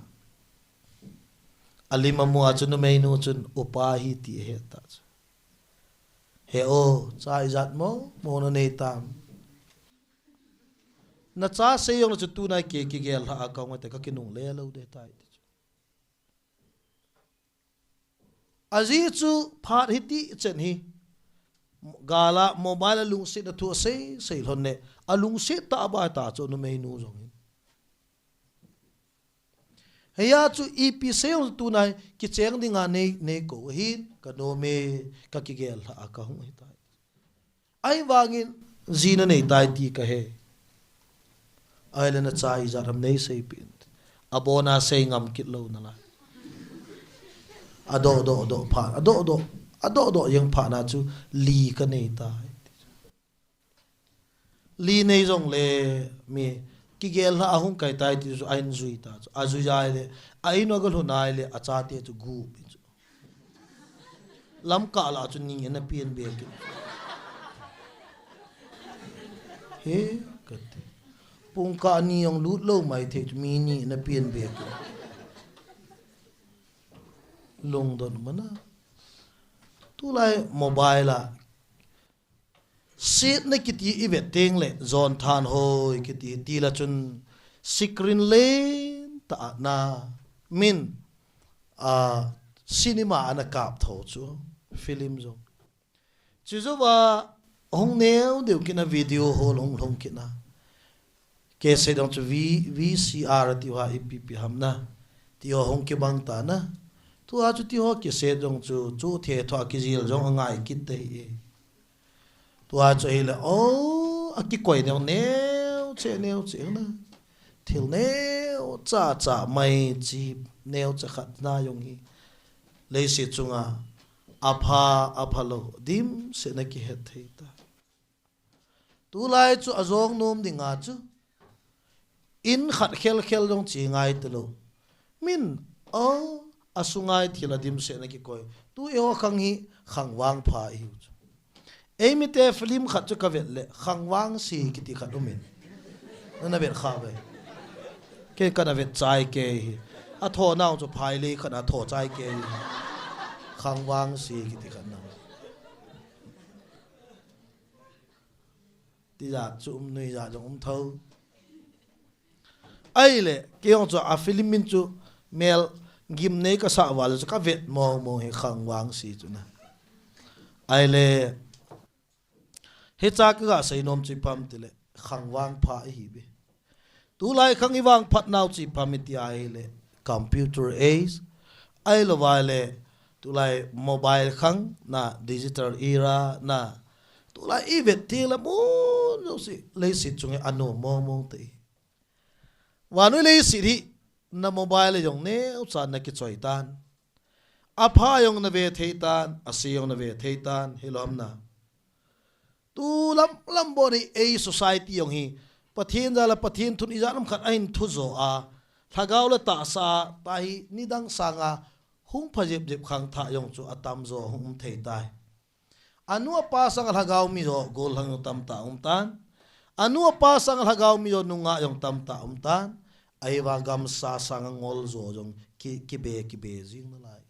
Alim amu a chu numeinu chun upa hi ti ahet ta chu. He o, cha ijat mo, mo nanei tam. Nacha sei jong le chu tunai kei kigel lha a kahung e te, kakinungle lou ding tai ti chu. Aji chu phat hiti chen hi. Gal a mobile a lungsetna thu asei sei lhon le. Alungset ta bai ta chu numeinu jong hin. Hia chu ipi sei jong tunai kicheng dinga nei, nei ko hin kanom e, kakigel lha a kahung ahi tai. Ahivangin ji nanei tai ti kahe. Ahile nacha ijat ham nei seipeh in. Abona sei ngam kit lou nalai. Adoh, doh, doh phat. Adoh, doh. adoh doh jeng phat na chu li ka nei tai. Li nei jong le mi kigel na ahung kai tai ti chu a in jui ta chu. A jui jai le, a in a ga lhun ai le, a chate chu gup in chu. Lamkah lah chu ni ana pian be ki. He, ka ti. Pungkah ni jong lut lou mai thei chu mi ni ana pian be ki. Lungdon mana. Tulai mobile a. Setna kiti i vet teng le, jon than hoi kiti ti la chun screen len ta a na min, a, cinema ana kap tho chu, film jong. Chu zo va hung neu deu kina video hol hung lhung kina. Cassette jong chu V, V C R ti ho ipi pi ham na. Ti ho hung kibang ta na. Tua chu ti ho cassette jong chu, chu the tho a kijil jong a ngai kit te hi. Tua chu hi le, o, a kikoi neu neu che neu che na. Thil neu cha cha mai chi neu cha khat na jong hi. Leiset chunga a pha, a pha lou, dim se na kihet thei ta. Tulai chu a jong nom ding a chu. In khat khel khel jong chi ngai te lou. Min, o, a sungai thil a dim se na kikoi. Tu e ho khang hi khang vang pha i hiu chu. Ei mi te film khat chu ka vet le, khang vang si kiti khat um in. Na na vet kha ve. Ke ka na vet chai ke hi. A tho nau chu phai le khat a tho chai ke hi. Khang vang si kiti khat na. Ti ja chu um nui ja jong um tho. Ai le, kei jong chu a film min chu mel gim nei ka sa val chu ka vet mong mong hi khang vang si chu na. Ai le, he cha ka ga sei nom chu i pam ti le, khang vang pha i hi be. Tulai khang i vang phat nau chi pha mi ti ai le computer age. Ai lo vai le tulai mobile khang na digital era na. Tulai i vet ti la mun jong si leiset chung i anu mong mong te. Vanui leiset hi na mobile jong neu cha na kichoi tan. A pha jong na ve thei tan, a si jong na ve thei tan, hi lom na. Tu lam, lam bo ni ei society jong hi, Pathen jal a Pathen thun ijat lam khat a hin thu jo a, lhagao le tahsa a, ta hi nidang sang a, hung pha jep jep khang tha jong chu a tam jo hung um thei tai. A nu a pa sang a lhagao mi jo, gol lhang jong tam ta um tan. A nu a pa sang a lhagao mi jo, nunga jong tam ta um tan. Ai va gamsa sang a ngol jo jong ki, ki be, ki be jing na lai.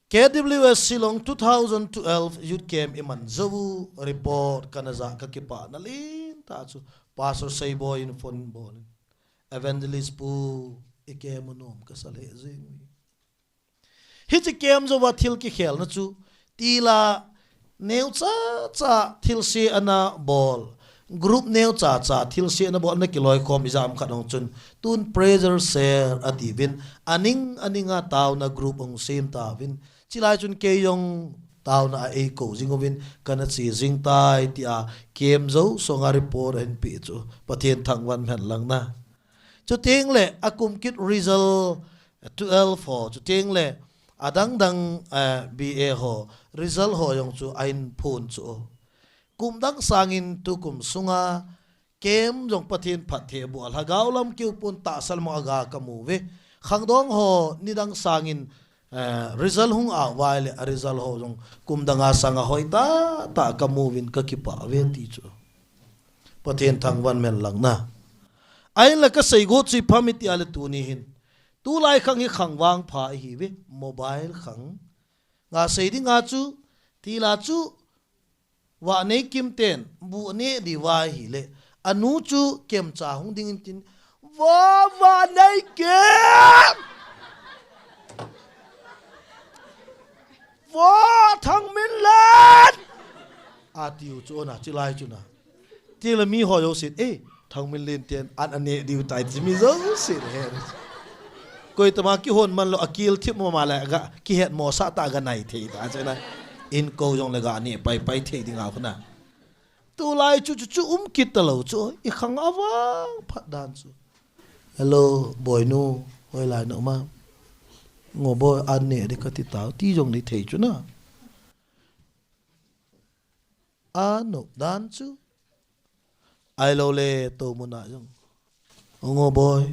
K W S Shillong two thousand twelve Youth Camp i man jou u report ka na ja ka kipah na lin ta chu Pastor Seiboi in phone bol in, Evangelist Pu, i camp u nom ka sa le jing. Hichi camp jou va thil kikhel na chu tila Neu cha cha thilse ana bol. Group neu cha cha thilse ana bol na kiloi khom ijam khat hong chun. Tun pressure share ati vin. Aning, aning a tauna group hong sem ta vin. Chilai chun kei jong tauna a ei ko jing uvin. Kana chi jing tai tia kem jo songa report ahin pi chu. Pathen thangvah hen lang na. Chuteng le akum kit result twelve ho. Chuteng le adang dang, eh, B A ho, result ho jong chu a in phun chu. Kum dang sangin tukum sunga, kem jong Pathen phatthei bu a lhagao lam kiu pun tahsa lam aga ka mu ve. Khangdong ho, nidang sangin, eh, result hung a vai le, a result ho jong kum dang a sanga hoi ta, ta ka mu vin ka kipah ve ti chu. Pathen thangvah hen lang na. Ahin la ka sei go chu i pha mi ti a le tuni hin. Tulai khang hi khang vang pha i hi ve, mobile khang. Nga sei ding a chu, tila chu, va nei kim ten, bu ne di vai hi le. Anu chu kem cha hung ding in tin, va, va nei kim! Va Thangminlen! A tiu chu na, chilai chu na. Tila mi ho jo sit, eh, Thangminlen ten an ane diu tai ti mi jo sit he. Koi tama kihon man lo akil thip mo ma le ga, kihet mo sa ta ga nai thei ta che na. In ko jong le ga ne pai pai thei ding a khu na. Tulai chu chu chu um kit ta lo chu, i khang a vang phat dan chu. Hello, boinu, hoi lai na um a. Ngo boi, an ne de kati tau, ti jong nei thei chu na. A nop dan chu. Ahilou le, to muna jong. Ngo boi.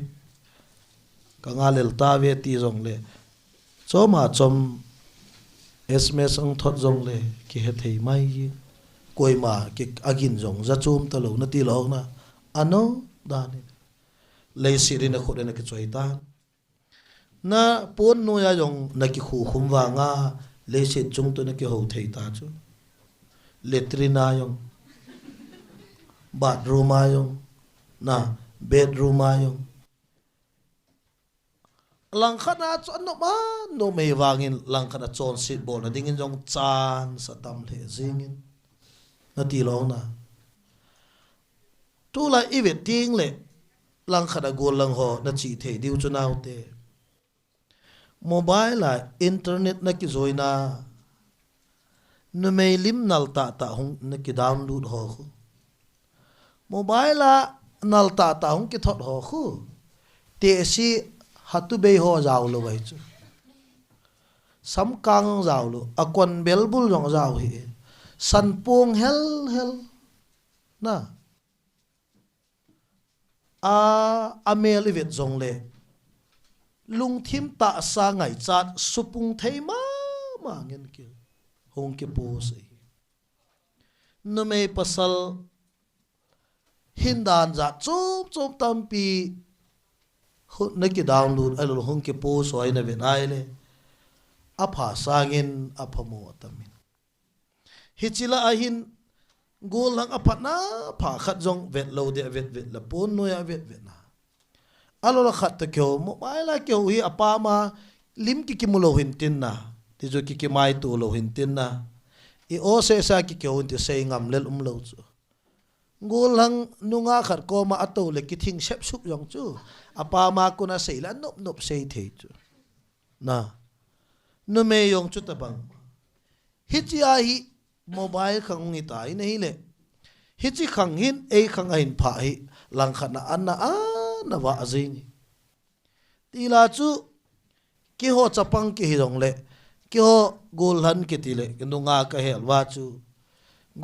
Ka nga lel ta ve ti jong le. Chom a chom S M S ang thot jong le. Kihe thei mai. Koima ki agin jong. Ja chom ta lo na ti lo na. A nop dan ni. Leiset in a khut in a kichoi tan. Na pon noiya jong na kikhukhum vanga, leiset chung toh na kiho thei ta chu. Latrine a jong, bathroom a jong, na bedroom a jong. Langkhat a chu a nop a, nop mai vangin langkhat a chonset bolna dingin jong chance a tam lheh jingin. Na ti lo na. Tulai i vet ding le, langkhat a gol lang ho na chi thei diu chu naute. Mobile a internet na kijoina, numei lim nal tah tah hung na ki download ho khu. Mobile a nal tah tah hung kithot ho khu. Te si hatu bei ho jao lo vai chu. Samkang jao lo, a kon belbul jong jao hi. Sanpong hel hel. Na. A, a mel i vet jong le. Lungthim tahsa ngaichat supung thei mama ngen kil. Hung kipu sei. Numei pasal hin dan jat chom chom tampi hu-, na ki download a lul hung kipu soi na vet ai le. A pha sangin a pha mo atamin. Hichi la ahin gol lang a phatna pha khat jong vet lo de vet vet la pon noi a vet vet na. A lo la khat ta kyo mo bai la kyo hi a pa ma lim ki kimu lo hin tin na. Ti jo ki ki mai tu lo hin tin na. I o se sa ki kyo hin ti sei ngam lel um lo chu. Gol lang nunga khat koma a to le ki thing sep sup jong chu. A pa ma kuna sei la nop nop sei thei chu. Na. Numei jong chu tabang. Hichi a hi mobile khang hung hi ta hi na hi le. Hichi khang hin ei khang a hin pha hi langkhat na an na a na va a jing hi. Ti la chu kiho chapang ki hi jong le. Kiho gol lang ki ti le. Ki nunga ka hel va chu.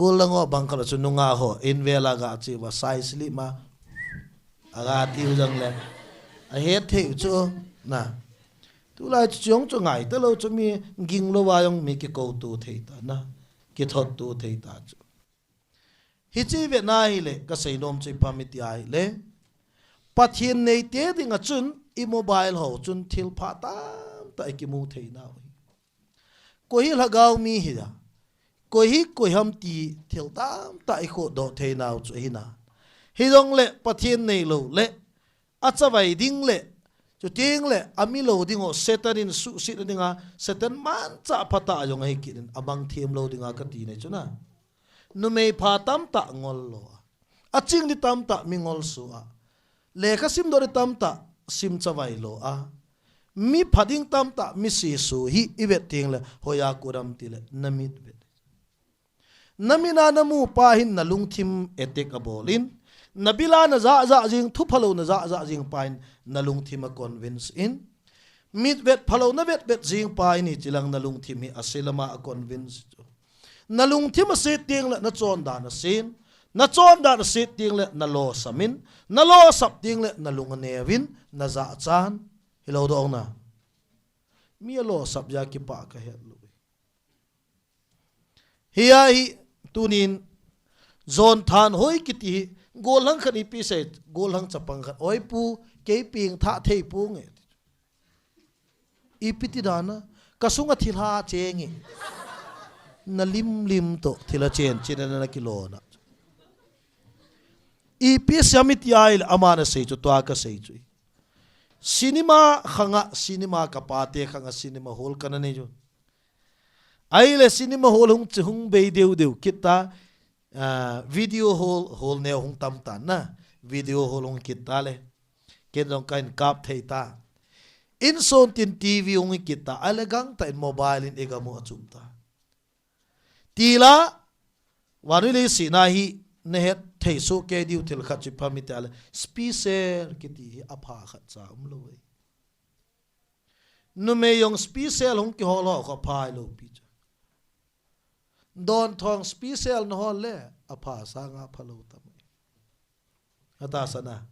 Gol lang ho bang kala chu nunga ho. In vela ga chi va sai sli ma. A ga ti u jong le. A het thei u chu. Na. Tulai chu jong chu ngai ta lo chu mi ging lo va jong mi ki ko tu thei ta na. Ki thot tu thei ta chu. Hichi ve na hi le ka sei nom chu i pha mi ti ai le. Pathian nei te ding a chun i mobile ho chun thil pha tam ta i ki mu thei na u hi. Koi hi lhagao mi hi a. Koi hi koi ham ti thil tam ta i kho do thei na u chu hi na. Hi jong le Pathian nei lo le. A chavai ding le, chu ting le, a mi lo ding ho, Satan in suhsit ding a, Satan man cha pha ta a jong a hi kit in, a bang thiam lo ding a ka ti nei chu na. Numei pha tam ta ngol lo a. A ching di tam ta mi ngol su a. Lekha sim do di tam ta sim chavai lo a. Mi pha ding tam ta mi si su hi i vet ting le, hoya kudam ti le, na mit vet. Na mina na mu pa hin na lungthim etek a bol in, na bila na za za jing thu phalo na za za jing pa hin na lungthim a convince in, mit vet phalo na vet vet jing pa hin hi chilang na lungthim hi a silama a convince chu. Na lungthim a sit ting le na chon dan a sin, na chon dan a sit ting le na lo samin, na lo sap ting le na lung a nevin, na za chan, hi lo dong na. Mi a lo sap ja ki pa ka het lu. Hi a hi tunin zon than hoi kiti hi, gol lang khan ipi sei, gol lang chapang khan, oi pu, kei ping tha thei pu nge. Ipi ti dana, ka sunga thil ha che nge. Na lim lim to, thil a chen, chen na na kilona. Ipi siam iti ai le, ama na sei chu, tua ka sei chu. Cinema khanga, cinema ka pa te khanga, cinema hall ka na nei chu. Ai le cinema hall hung chi hung bei deu deu kit ta, ah, video hall, hall neo hung tam ta na, video hall hung kit ta le. Ken jong ka in kap thei ta. In son tin T V hung kit ta, ai le gang ta in mobile in ega mu a chup ta. Ti la, vanui le si na hi, na het thei so ke diu thil khat chi pha mi te ale, speaker kiti hi a pha khat cha um lo e. Numei jong special hung kihol ho kho phai lou pi chu. Don thong special na hol le, apha sanga phalou tam. Ata sana.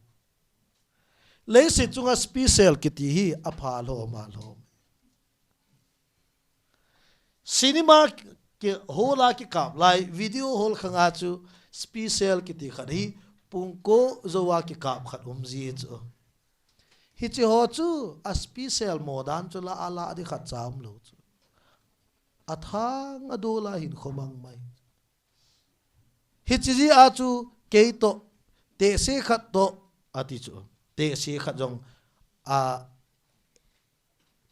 Leiset chunga special kiti hi apha lou ma lou. Cinema ki hall a kikap lai, video hall khanga chu special kiti khat hi pungko joa kikap khat um ji chu. Hichi ho chu a special mo dan chu la ala di khat cha um lou chu. A thang a dol a hin khomang mai. Hichi ji a chu kei to, tehse khat to, ati chu. Tehse khat jong a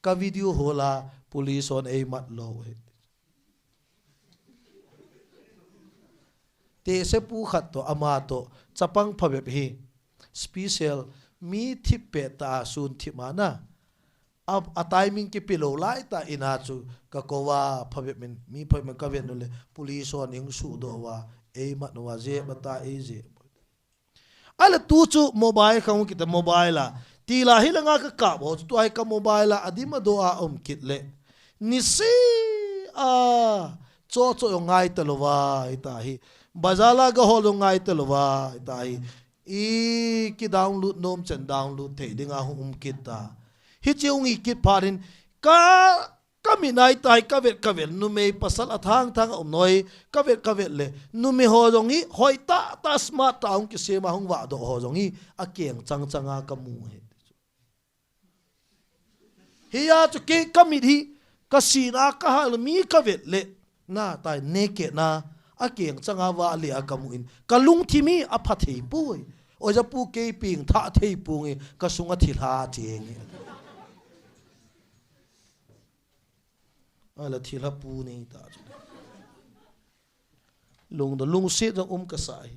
ka video hall a police hon ei mat lou e. Tehse pu khat to ama to chapang phabep hi special mi thip pet ta sun thip ma na. A, a timing kipe lou lai ta ina chu ka kou a phabep min mi phabep min ka ven u le police hon ing su do wa ei mat wa je ba ta ei je. Ahile tu chu mobile khang kiti mobile a. Ti la hi la nga ka kap ho chu tu ai ka mobile a, a dim a do a um kit le. Ni si a cho cho jong ngai ta lou va, i ta hi. Bazar la ga hol jong ngai ta lou va, i ta hi. I ki download nom chen download thei ding a hung um kit ta. Hichi hung hi kit phat in ka Ka mit nai tai, ka vet, ka vet, numei pasal a thang thang a um noi, ka vet, ka vet le, numei ho jong hi, hoi ta, ta smart ta hung kisem a hung vah doh ho jong hi, a keng chang chang a ka mu hi. Hi a chu kei ka mit hi, ka sin a ka hal mi ka vet le, na tai naked na, a keng chang a vah le a ka mu in, ka lungthim hi a pha thei poi. Oi ja pu kei ping tha thei pu nge, ka sung a thil ha che nge. Ala thil ha pu nei ta chu. Lungdon, lungset jong um ka sa hi.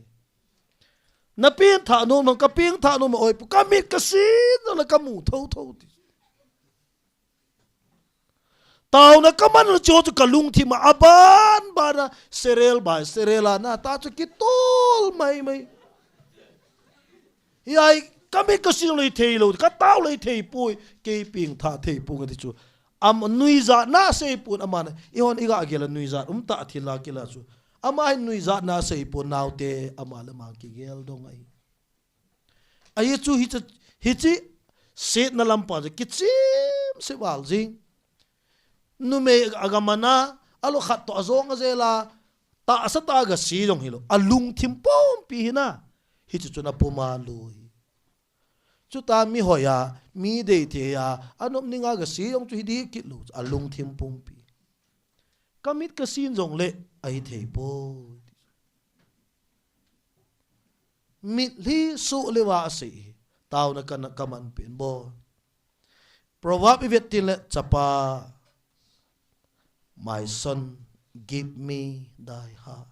Na peng tha nom, ka peng tha nom, oi pu, ka mit ka sin jong le ka mu tho tho ti. Taona ka man le chu chu ka lungthim a ban ban a serial by serial a na ta chu kitol mai mai. Hi ai, ka mit ka sin le thei lou, ka tao le thei poi, kei peng tha thei poi nge ti chu. Am nuijat na sei pon ama na, i hon i ga gel a nuijat, um ta thil la kila chu. Ama hi nuijat na sei pon naote, ama le ama kigel dong ahi. Ahi chu hi chu, hichi, setna lam pa chu, kichim se val jing. Numei a ga man a, a lo khat to a jong a jel a, ta sa ta ga si jong hi lou, a lungthim pumpi hi na, hichu chu na pum a lou hi. Chuta mi hoi a, mi dei thei a, a nop ning a ga si jong chu hi di kit lou, a lungthim pumpi. Ka mit ka sin jong le, ahi thei poi. Mitlhi suh le va a sei hi, taona ka na, ka man pen bol. Proverb i vet tin le, chapa, my son, give me thy heart.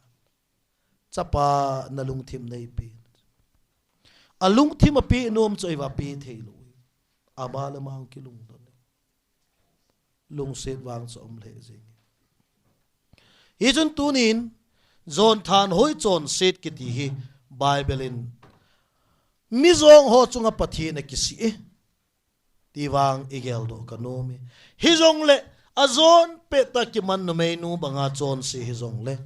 Chapa, na lungthim nei pe. A lungthim a pe nom chu ei va pe thei lou. Ama le ama hung kilungdon. Lungset vang chu um le jing. Hichun tunin, jon thanhoi chonset kiti hi Bible in mi jong ho chunga Pathen a kisih e. Ti vang i geldoh ka nom e. Hijongle, a jon pet ta kiman numeinu banga chonse hijongle.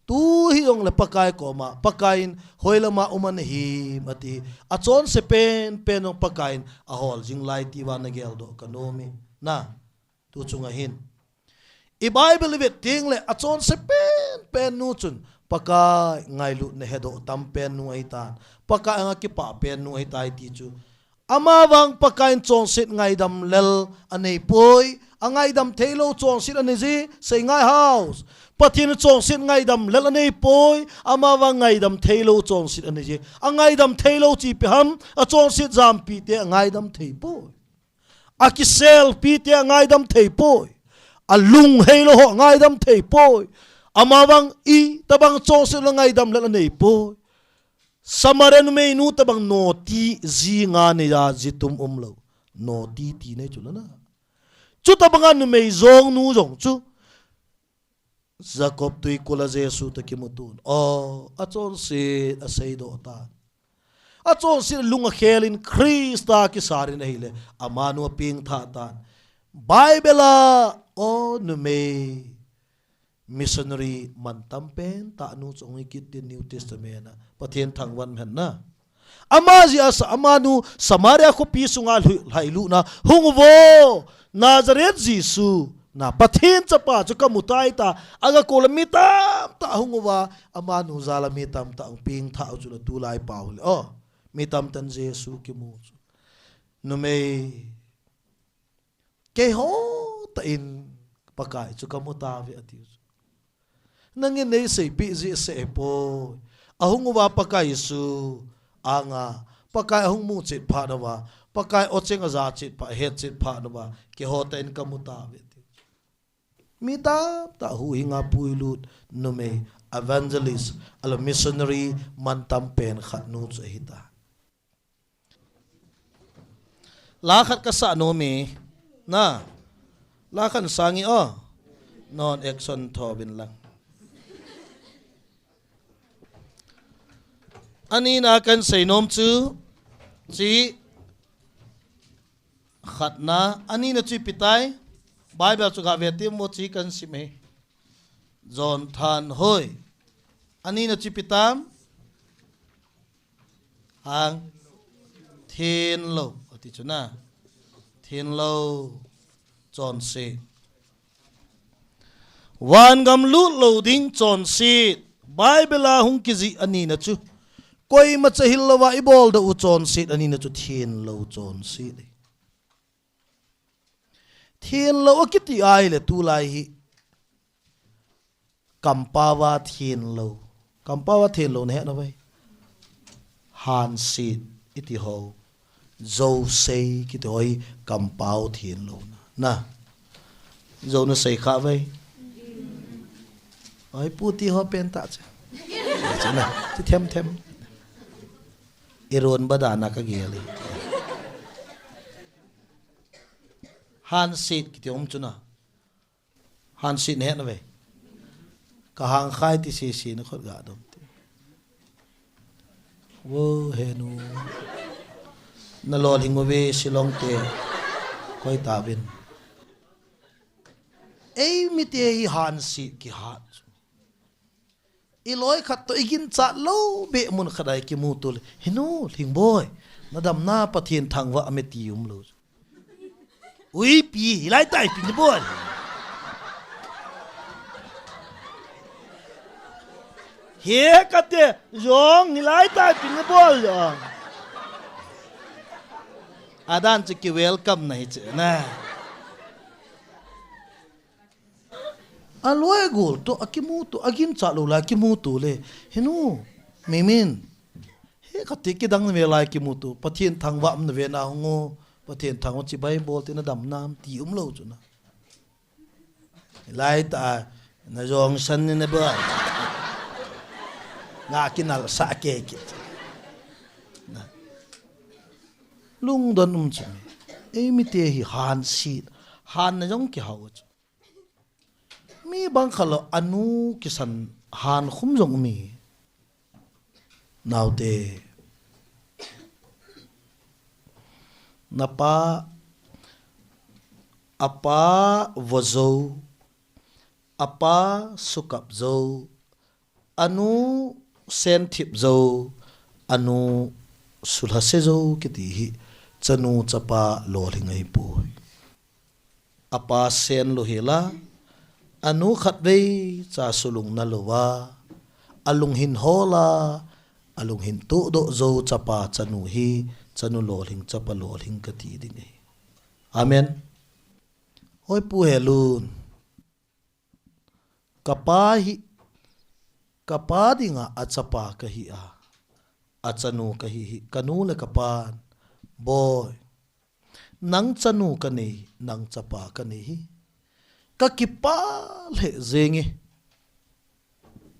Tu hijongle Pakai koma, Pakai in hoilama um ana him ati. A chonse pen, pen jong Pakai in a hol jing lai ti vang na geldoh ka nom e. Na, tu chunga hin. I Bible i vet teng le, a chonse pen, pen nu chun, Pakai ngailutna hedoh tam pen nu ahi tan. Pakai anga kipah pen nu ahi tai ti chu. Ama vang Pakai in chonset ngaidam lel a nei poi, a ngaidam thei lou chonset a nei ji, sei ngai house. Pathen in chonset ngaidam lel a nei poi, ama vang ngaidam thei lou chonset a nei ji. A ngaidam thei lou chi ipi ham, a chonset jampi te a ngaidam thei poi. A kiselpi te a ngaidam thei poi. A lunghei lou ho ngaidam thei poi. Ama vang i tabang chonset la ngaidam lel a nei poi. Samaria numeinu tabang noti ji nga nei a ji tum um lou. Noti ti nei chu la na. Chutabang a numei jong nu jong chu. Jacob tuikul a Jesu toh kimu tun. O, a chonset a seidoh tan. A chonset lung a khel in Christa kisar in ahile, amanu a pengthah tan. Bible a, o numei, missionary mantam pentah nu chu hung hi kit tin New Testament a, Pathen thangvah hen na. Ama jeh a sa, amanu Samaria khopi sunga lhu-, lhailut na, hung uvo, Nazareth Jesu, na Pathen chapa chu kamu tai ta, aga kou le mi tamtah hung uva, amanu jal a mi tamtah hung pengthah u chu la tulai pau le. O, mi tamtah in Jesu kimu chu. Numei, keiho tah in Pakai chu kamu tauve ati u chu. Nangin nei seipeh jeh seh hipoi. Ahung uva Pakai Jesu anga, Pakai ahung mu chet phat uva, Pakai o cheng aja chet phat, ahet chet phat uva, keiho tah in kamu tauve ati u chu. Mi tamtah huhhing a puilut numei, evangelist, ahilou missionary mantam pen khat nu chu ahi ta. La khat kasah nom e. Na. La khat sang e o. Non action tho vin lang. Ani na kan sei nom chu. Chi. Khatna. Ani na chu ipi tai. Bible chu ga ve temo chi kan sim e. John Thanhoi. Ani na chu ipi tam. Hang. Thenlou. Ati chu na. Thenlou. Chonset. Van gam lut lou ding chonset. Bible a hung kijih ani na chu. Koima cha hil louva ibol doh u chonset ani na chu thenlou chonset. Thenlou akiti ahile tulai hi. Kampao a thenlou. Kampao a thenlou na he na vai. Hanset iti ho. Jousei kiti ho hi kampao thenlou na. Na. Jou na sei kha vai. Oi, pu ti ho pen ta che. Che na. Ti them them. Iron ba da na ka gel e. Hanset kiti um chu na. Hanset na he na ve. Ka hang khai ti sisi na khut ga dom ti. Wo he nu. Na lolhing uve Shillong te. Koi ta vin. Ei mite hi hanset kihat. I loi khat toh i ginchat lou beh mun khat a i kimuto le. He nu, Lhingboi. Na damna Pathen thangvah me ti umlou. Ui pi, hilai tah ipi nabol. He kate, jong hilai tah ipi nabol jong. Adan chu ki welcome na hi chu na. A loi gol toh, a kimuto, a ginchat lou lai kimuto le. He nu, Mimin. He kati kidang na ve lai kimuto. Pathen thangvah na ve na hung o. Pathen thangvah chibai bol te na dam nam ti umlou chu na. Lai ta, na jong san ni na ba. Na kinal sa ke ke. Na. Lungdon um chu. Ei mite hi hanset. Han na jong kihau chu. Mi bang khat lou anu kisan han khum jong mi. Naote. Napa, apa vo jou, apa sukap jou, anu senthip jou, anu sulhase jou kiti hi chanu chapa lolhing ahipoi. Apa sen lou hela, anu khatvei cha sulung na louva, alung hin hola, alung hin tudoh jou chapa chanu hi, chanu lolhing chapa lolhing kati ding ahi. Amen. Hoi pu helun. Kapa hi, kapa dinga achapa kahi a, achanu kahi hi, kanu le kapan, boi. Nang chanu kanei, nang chapa kanei hi. Kakipah lheh jenge.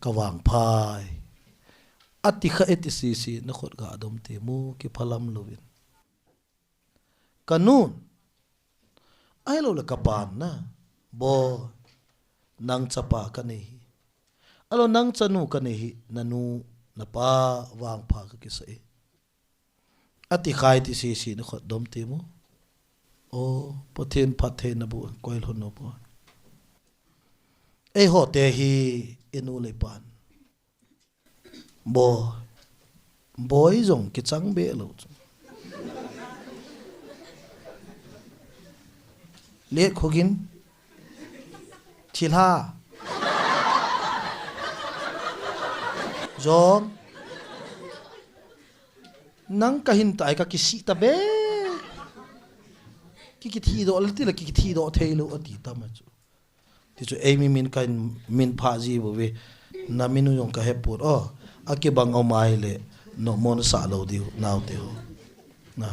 Kavangphai. Ati kha e ti sisi, na khut ga dom te mu, kiphalam louvin. Kanun. Ahilou le kapan na. Boi. Nang chapa kanei hi. Ahilou nang chanu kanei hi. Nanu, napa, vangpha kakisa e. Ati kha e ti sisi na khut dom te mu. O, Pathen phattheina bu, koilhun u bu. Eiho te hi inu le ipan. Bo, boi jong kichang be lou chu. Let khogin, thilha. Jong, nang kahin tai kakisih ta be. Ki, kithi doh le ti le ki, kithi doh thei lou ati tam a chu. Ti chu eimi min kahin min pha ji bu ve. Na min u jong kahe pon. O, akibang um a hile, nommo nasah lou diu, naote ho. Na,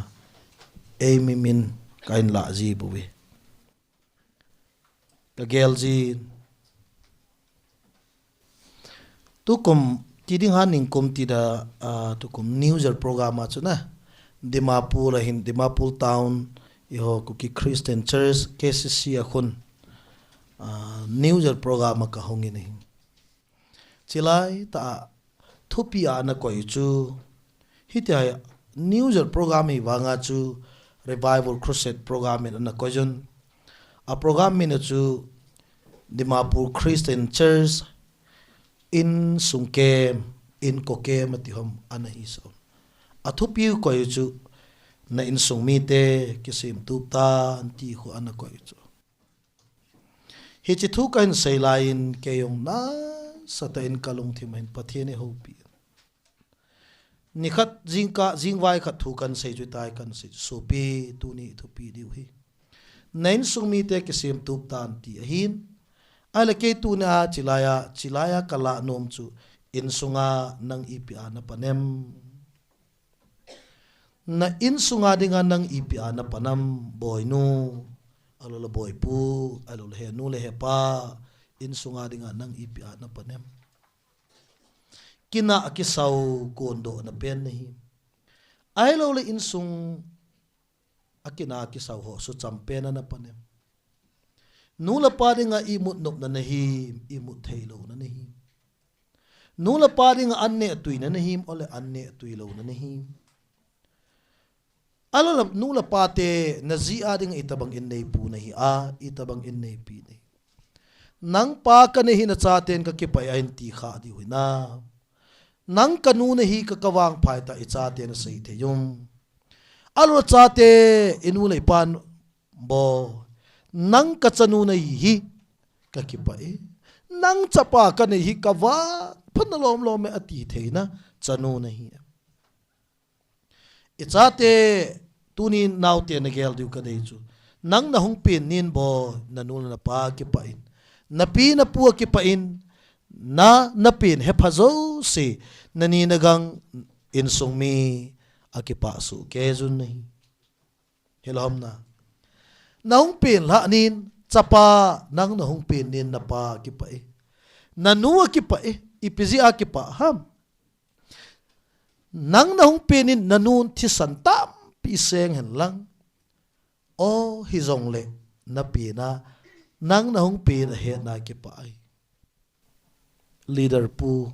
eimi min kahin la ji bu ve. Kagel jin. Tukum, ti ding han ningkum ti da, ah, tukum New Year program a chu na. Dimapur a hin, Dimapur town, eiho Kuki Christian Church, K C C a khun, ah, New Year program a kahung in ahi. Chilai tah a thupi a ana koi u chu. Hitia New Year program hi vang a chu Revival Crusade program in ana koi un. A program min a chu Dimapur Christian Church insung kem, inko kem ati hom ana hi sa un. A thupi u koi u chu na insung mite kisem tup tan ti khu ana koi u chu. Hiche thu kahin sei lai in kei jong nasatah in kalungthim a hin Pathen eihoupi. Nikhat jingkah, jingvai khat thu kahin sei chu tai kahin sei chu. Sopi, tuni thupi diu hi. Na insung mite kisem tup tan ti ahin. Ahile kei tuni a chilai a, chilai a kalah nom chu insunga nang ipi a napan em. Na insunga dinga nang ipi a napan am, boinu, ahilou le boipu, ahilou le henu le hepa, insunga dinga nang ipi a napan em. Kinah kisau kondoh na pen nahi. Ahilou le insung a kinah kisau ho sucham pen a napan em. Nu le pa dinga imut nopna nahi, imut theilouna nahi. Nu le pa dinga an neh tuina nahi, ole an neh tuilouna nahi. Ahilou le nu le pa te naji a dinga itobang in neipu nahi a, itobang in neipi nahi. Nang pa kanei hi nachaten kakipah e ahin ti kha diu hinam. Nang kanu nahi ka, kavangphai tah ichaten asei thei um. Ahilou le chate inu le ipan Bo, nang kachanu nahi hi kakipah e. Nang chapa kanei hi kavangphat na lomlom e ati theina chanu nahi. Ichate tuni naote nagel diu kadei chu. Nang nahung pen nin bo, nanu napa kipah in. Napi napu akipah in. Na, napen hepha jouse, nani nagang insung mi akipah soh kei jun nahi. Hilou ham na. Nahung pen lhah nin, chapa, nang nahung pen nin napa kipah e. Nanu akipah e, ipi jeh a kipah ham. Nang nahung pen nin nanun thisan tampi seng hen lang. O, hijongle, napen a, nang nahung pen ahetna kipah e. Leader pu.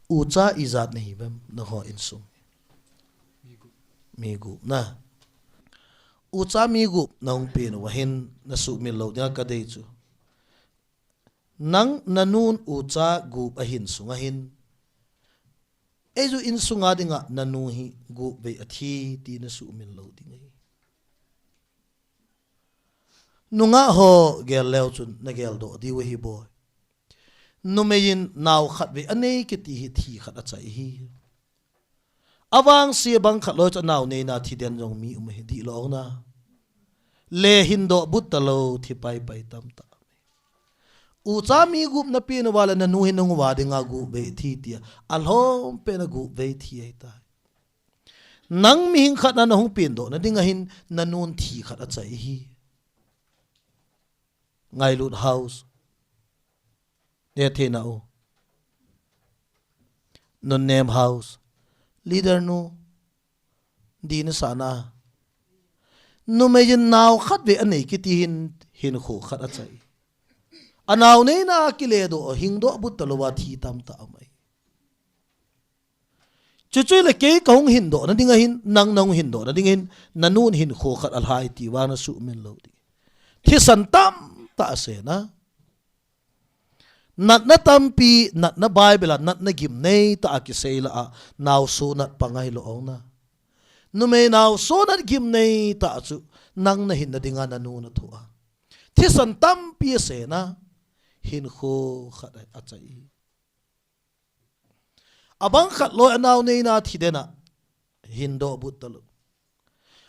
Ucha ijat nahi bem, nangho insung. Mi gup na. Ucha mi gup nahung pen uva hin nasuhmil lou dinga kadei chu. Nang nanun ucha gup ahin sunga hin. Eiju insunga dinga nanu hi gup vei athi ti nasuhmil lou ding ahi. Nungah ho gel leu chun nagel doh diu ahi boi. Numei in nao khat vei anei kiti hi thi khat achai ahi. Avangse bang khat loi chu anao neina thi den jong mi um ahi dihlou na. Le hin doh but talou thi paipai tamtah. Ucha mi gup napen uva le nanu hi nang uva dinga gup vei thi tia. Alhom pen a gup vei thi ahitai. Nang mihing khat na nahung pen doh na dinga hin nanun thi khat achai ahi. Ngailut house. Netheina u. Nunnem house. Leader nu. Dina sana. Numei in nao khat vei anei kiti hin hinkho khat achai. Anao neina kile doh, hing doh but talou a thi tamtah um ahi. Chuchu le kei kahung hindoh nading ahin, nang nahung hindoh nading ahin, nanun hinkho khat alhai ti vang nasuhmil lou ding. Thisan tamtah asei na. Natna tampi, natna Bible a, natna gimnei tah a kisei lah a, naoso nat pang ahi lou ong na. Numei naoso nat gimnei tah chu, nang nahin nading a nanun athoh a. Thisan tampi asei na, hinkho khat achai. Abang khat loi anao neina thi den a, hindoh but talou.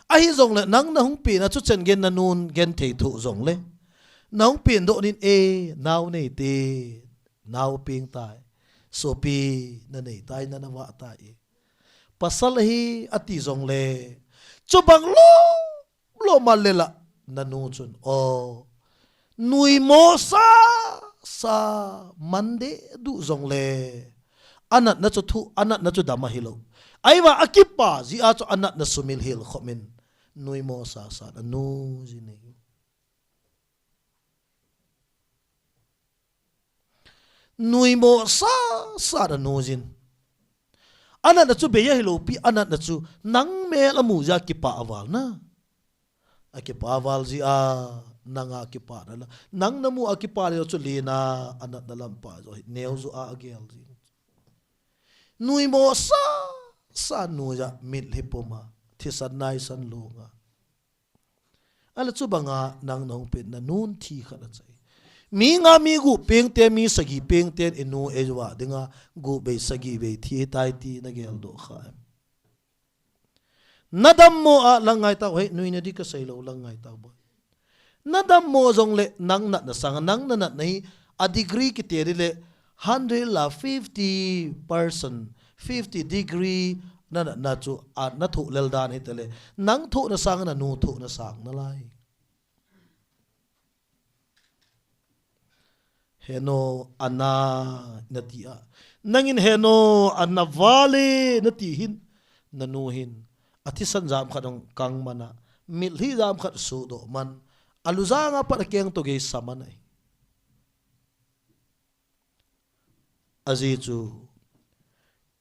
Ahi jongle, nang nahung pen a chu chen gen nanun gen thei thoh jongle. Nahung pen doh nin e, nao nei te, nao peng tai. Sopi, nanei tai, nana vah tai. Pasal ahi ati jongle. Chubang lou, lou ma le la, nanu chun. O, nuimo sa, sa, man deh duh jongle. Anatna chu thu, anatna chu dam ahi lou. Ahivang akipa jeh a chu anatna sumil hel khop in. Nuimo sa, sa, nanu jin e. Nuimo sa, sa nanu jin. Anatna chu bei ahi lou pi, anatna chu nang mel amu jeh a kipa aval na. Akipa aval jeh a, nang a kipa na la. Nang namu a kipa le chu lina, anatna lampa jo hi, neo jo a agel jin. Nuimo sa, sa nu jeh a, mitlhi pum a, thisan naisan lou nga. Ahile chubang a nang nahung pen nanun thi khat achai. Mi nga mi gup peng te, mi sagi peng ten inu eivah ding a gup vei sagi vei thi tai ti nagel doh kha em? Nadammo a lang ngai tau, hei, nuina di kasei lou lang ngai tau boi. Nadammo jongle nang natna sang a, nang nanatna hi a degree kiti dile hundred la fifty percent, fifty degree nanatna chu a nathoh lel dan hitale. Nang thohna sang a nanu thohna sang nalai. Heno ana nati a. Nangin heno ana vale nati hin. Nanu hin. Athisan jam khat ong kang man a. Mitlhi jam khat sudoh man. Alu jang a pat akeng to gei sa man ai. Ajeh chu,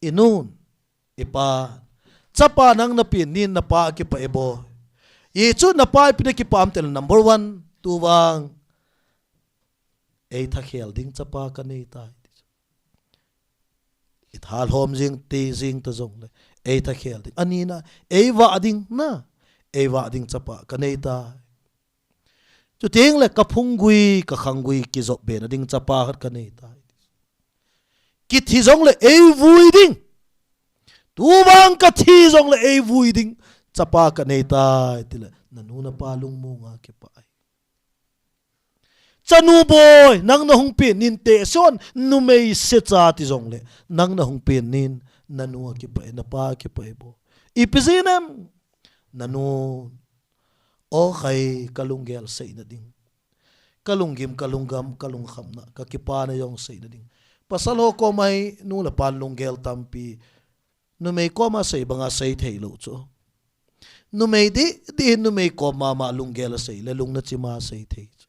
inun, ipa, chapa nang napen nin napa akipah e boi. Hichu napa ipi na kipah am tile number one, tuvang, ei thakhel ding chapa kanei tai. Itha lhom jing ti jing ta jongle, ei thakhel ding. Anina, ei vah ding na, ei vah ding chapa kanei tai. Chuteng le kaphung gui, kakhang gui, kijop be na ding chapa khat kanei tai. Kithi jongle ei vui ding. Tuvang kathi jongle ei vui ding. Chapa kanei tai, tile, nanu napa lungmong a kipah ai. Chanu boi, nang nahung pen nin te son, numei secha ti jongle, nang nahung pen nin, nanu akipah e, napa akipah e boi. Ipi jeh inem, nanu, O khai, kalunggel seina ding. Kalunggim, kalunggam, kalungkhamna, kakipana jong seina ding. Pasal ho koma hi, nu le pan lunggel tampi. Numei koma sei banga sei thei lou chu. Numei di, di numei koma ma lunggel asei le, lungna chima sei thei chu.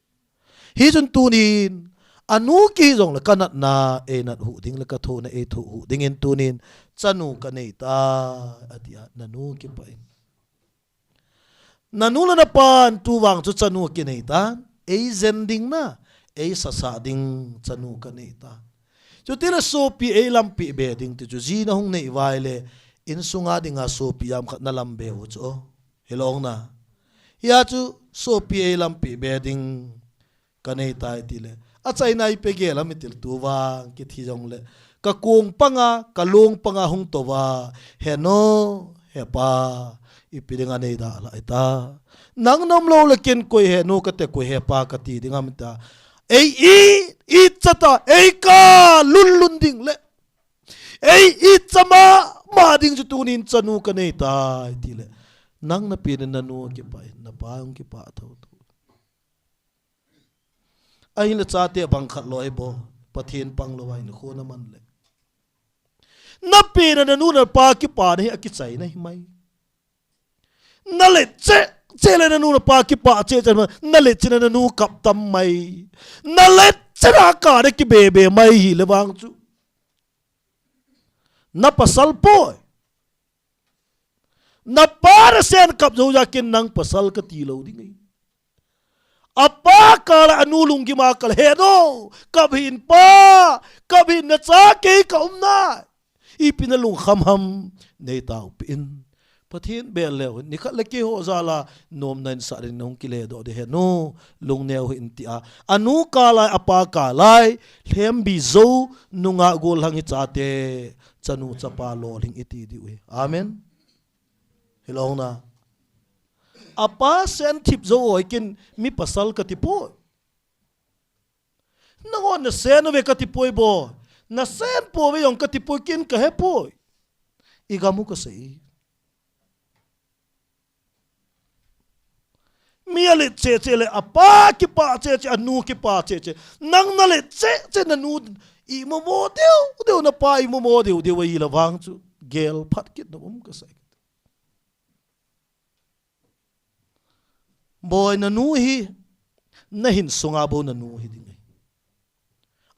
Hichun tunin, anu kihi jongle kanatna, einat hu ding le kathohna eithoh hu dingin tunin, chanu kanei tai, ati a, nanu kipah in. Nanu le napan tuvang chu chanu kinei tan, eijen ding na, eisasa ding chanu kanei tan. Chutile sopi eilampi be ding ti chu, ji nahung nei vaile, insunga dinga sopi jam khat nalam be u chu. Hilou na. Hia chu sopi eilampi be ding kanei tai tile. Achaina ipi gel am itil tuvang kithi jongle. Kakong panga, kalong panga hung touva. Heno, hepa, ipi dinga nei dalha ita. Nang nomlou le ken koi heno kate koi hepa kati ding am ita. Ei i, icha ta, ei kalunlun ding le. Ei icha mama ding chu tunin chanu kanei tai tile. Nang napen nanu kipah in, napa jong kipah thou thou. Ahinla chate bang khat lou ahi bou, Pathen pang lou ahi, nakho naman le. Napen a nanu napa kipana hi akichaina ahi mai. Nalet cheh cheh le nanu napa kipah cheh cheh le, nalet cheh le nanu kap tam mai. Nalet cheh le akah le kibe be mai hile vang chu. Na pasal poi. Napa nasen kap jou jeh a ken nang pasal kati lou ding ahi. Apa kal a anu lunggim a kal, "He nu, kap hih in pa, kap hih in nacha kei ka um nai. Ipi nalungkham ham, nei taopeh in." Pathen bel leu, nikhat le keiho jal a nomna in sah ding nahung kile doh ding he nu, lungneo hih in tia. Anu kal a, apa kal a, lhembi jou, nungah gollhang hi chate, chanu chapa lolhing iti diu ahi. Amen. Hilou na. Apa sen thip jou hoi ken mi pasal kati poi. Nangho nasen uve kati poi boi. Nasen pouve jong kati poi, ken kahe poi. Igam u kasei. Mi alet cheh cheh le, apa kipah cheh cheh, anu kipah cheh cheh. Nang nalet cheh cheh, nanu imomo deu deu, napa imomo deu deu ahile vang chu, gel phat kit nom um kasei. Boi, nanu hi, nahin sunga bou nanu hi ding ahi.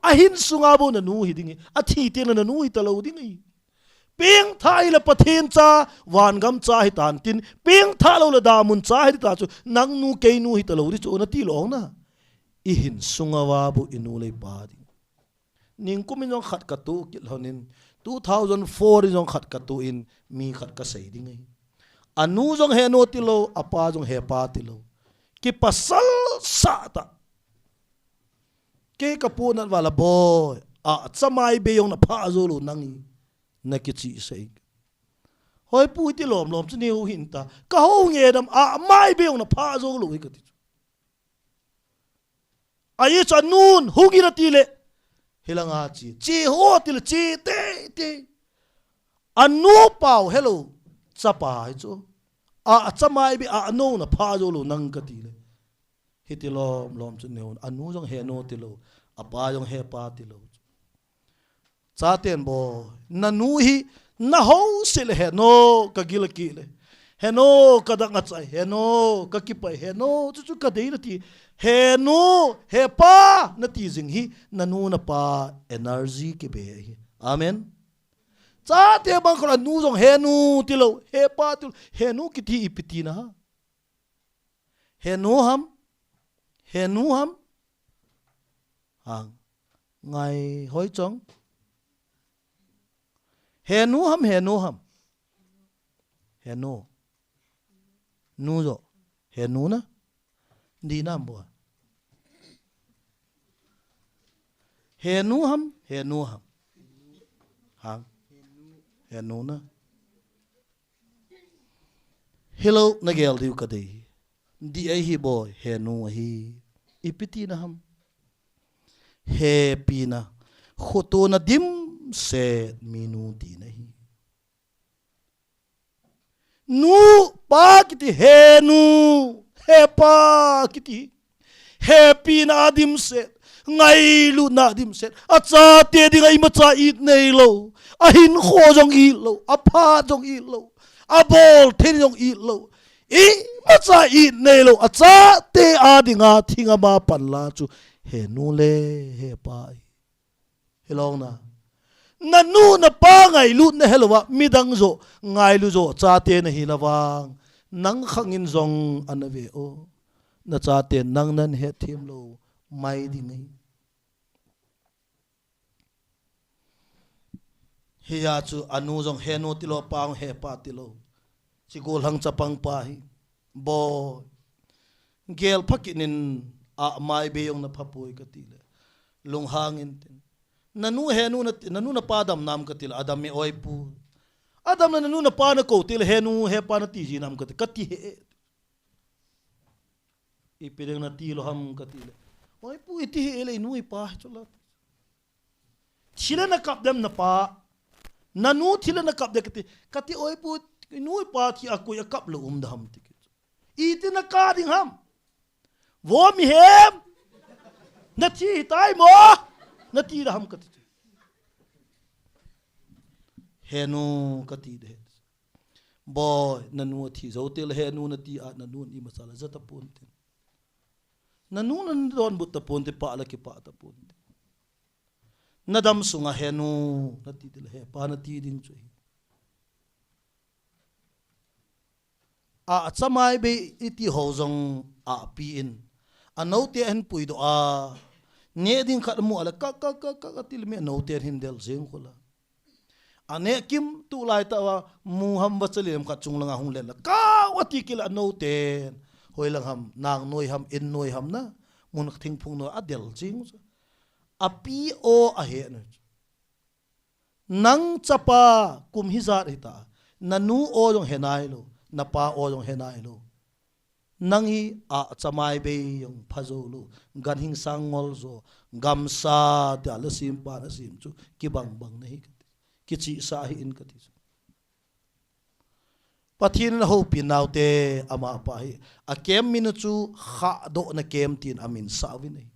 Ahin sunga bou nanu hi ding ahi. Athi teng le nanu hita lou ding ahi. Pengthah hile Pathen cha, vangam cha hitan tin, pengthah lou le damun cha hita chu, nang nu kei nu hita lou ding chu, nati lou na. Ihin sunga uva bou inu le ipa ding. Ningkum in jong khat katoh kit lhon in, two thousand four in jong khat katoh in, mi khat kasei ding ahi. Anu jong he nu tilou, apa jong he pa tilou. Kipasal sah tah. Kei kapohnat uva la boi, achama ibe jong napha jou lou nang hi, nakichihsah in. Hoi pu, iti lom lom chu neo hih in ta. Kahou nge dam, achama ibe jong napha jou lou hi kati chu. Ahi chu anun, hung in ati le. Hilanga che, che ho ati le, che teitei. Anu pau helou, chapa hi chu. A, achama ibe, a, anu napha jou lou nang kati le. Hiti lom lom chu neo, anu jong he nu tilou, apa jong he pa tilou. Chaten boi, nanu hi, nahou seh le he nu, kagil kit le. He nu, kadang achai, he nu, kakipah, he nu, chu chu kadei nati. He nu, he pa, nati jing hi, nanu napa energy kibe ahi. Amen. Chate bang khat anu jong he nu tilou, he pa tilou, he nu kiti ipi tina ham. He nu ham? He nu ham? Hang. Ngai hoi chong. He nu ham, he nu ham? He nu. Nu jo. He nu na. Di nam boi. He nu ham, he nu ham? Hang. He nu na. Hilou, nagel diu kadei. Di ahi boi, he nu ahi. Ipi tina ham? Hepi na. Khotona dimset minu tina ahi. Nu, pa kiti, he nu, he pa kiti. Hepina dimset, ngailutna dimset. Achate dinga imacha it neilou. Ahinkho jong it lou, aphat jong it lou. Abol thei jong it lou. Imacha it neilou. Achate a dinga thingam a panla chu he nu le he pa ahi. Hilou na. Nanu napa ngailut nahe louva, midang jo ngailu jo chate nahi louva, nang khang in jong ana ve o. Nachate nang nahethem lou mai ding ahi. Hia chu anu jong he nu tilou, pa jong he pa tilou. Chi gollhang chapang pa hi. Boi. Gel pha kit in, a, mai be jong napha poi kati le. Lunghang in tin. Nanu he nu nati, nanu napa dam nam kati le, adam e oi pu. Adam le nanu napa nakou ti le, he nu, he pa nati ji nam kati, kati he. Ipi ding nati lou ham kati le. Oi pu, iti he le, inu ipa chu la. Thi le nakap dem napa. Nanu thi le nakap dem kati. Kati oi pu, inu ipa thi a koi a kap lou um da ham ti kit. Iti nakap ding ham. Vo mihem. Nathi tai mo. Nati da ham kati. He nu kati de. Boi, nanu athi jou teng le he nu nati a, nanu in imacha la ja tapon tin. Nanu nadonbut tapon tin, pah le kipah tapon tin. Nadam sunga he nu nati teng le he pa nati ding chu ahi. A, a chamai bei iti ho jong a pi in. A note ahin puidoh a. Neh ding khat amu a le, ka, ka, ka, ka, ka ti le mi a note ahin del jing khu la. A neh kim tu lai ta va, mu ham va chali lam khat chung langa hung len la. Ka, va ti kila a note. Hoi lang ham, nang noi ham, in noi ham na. Mun thingphung noi a del jing. A pi o a he na. Nang chapa kum hijat hita, na nu o jong he nai lo, na pa o jong he nai lo. Nang hi a chamai bei jong pha jo lo, ganhing sang ngol jo, gamsa tia la sim pa na sim chu kibang bang na hi kati, kichihsa hi in kati chu. Pathen in a houpi naute ama pa hi, a kem min chu khahdohna kem tin a min sa uvin ahi.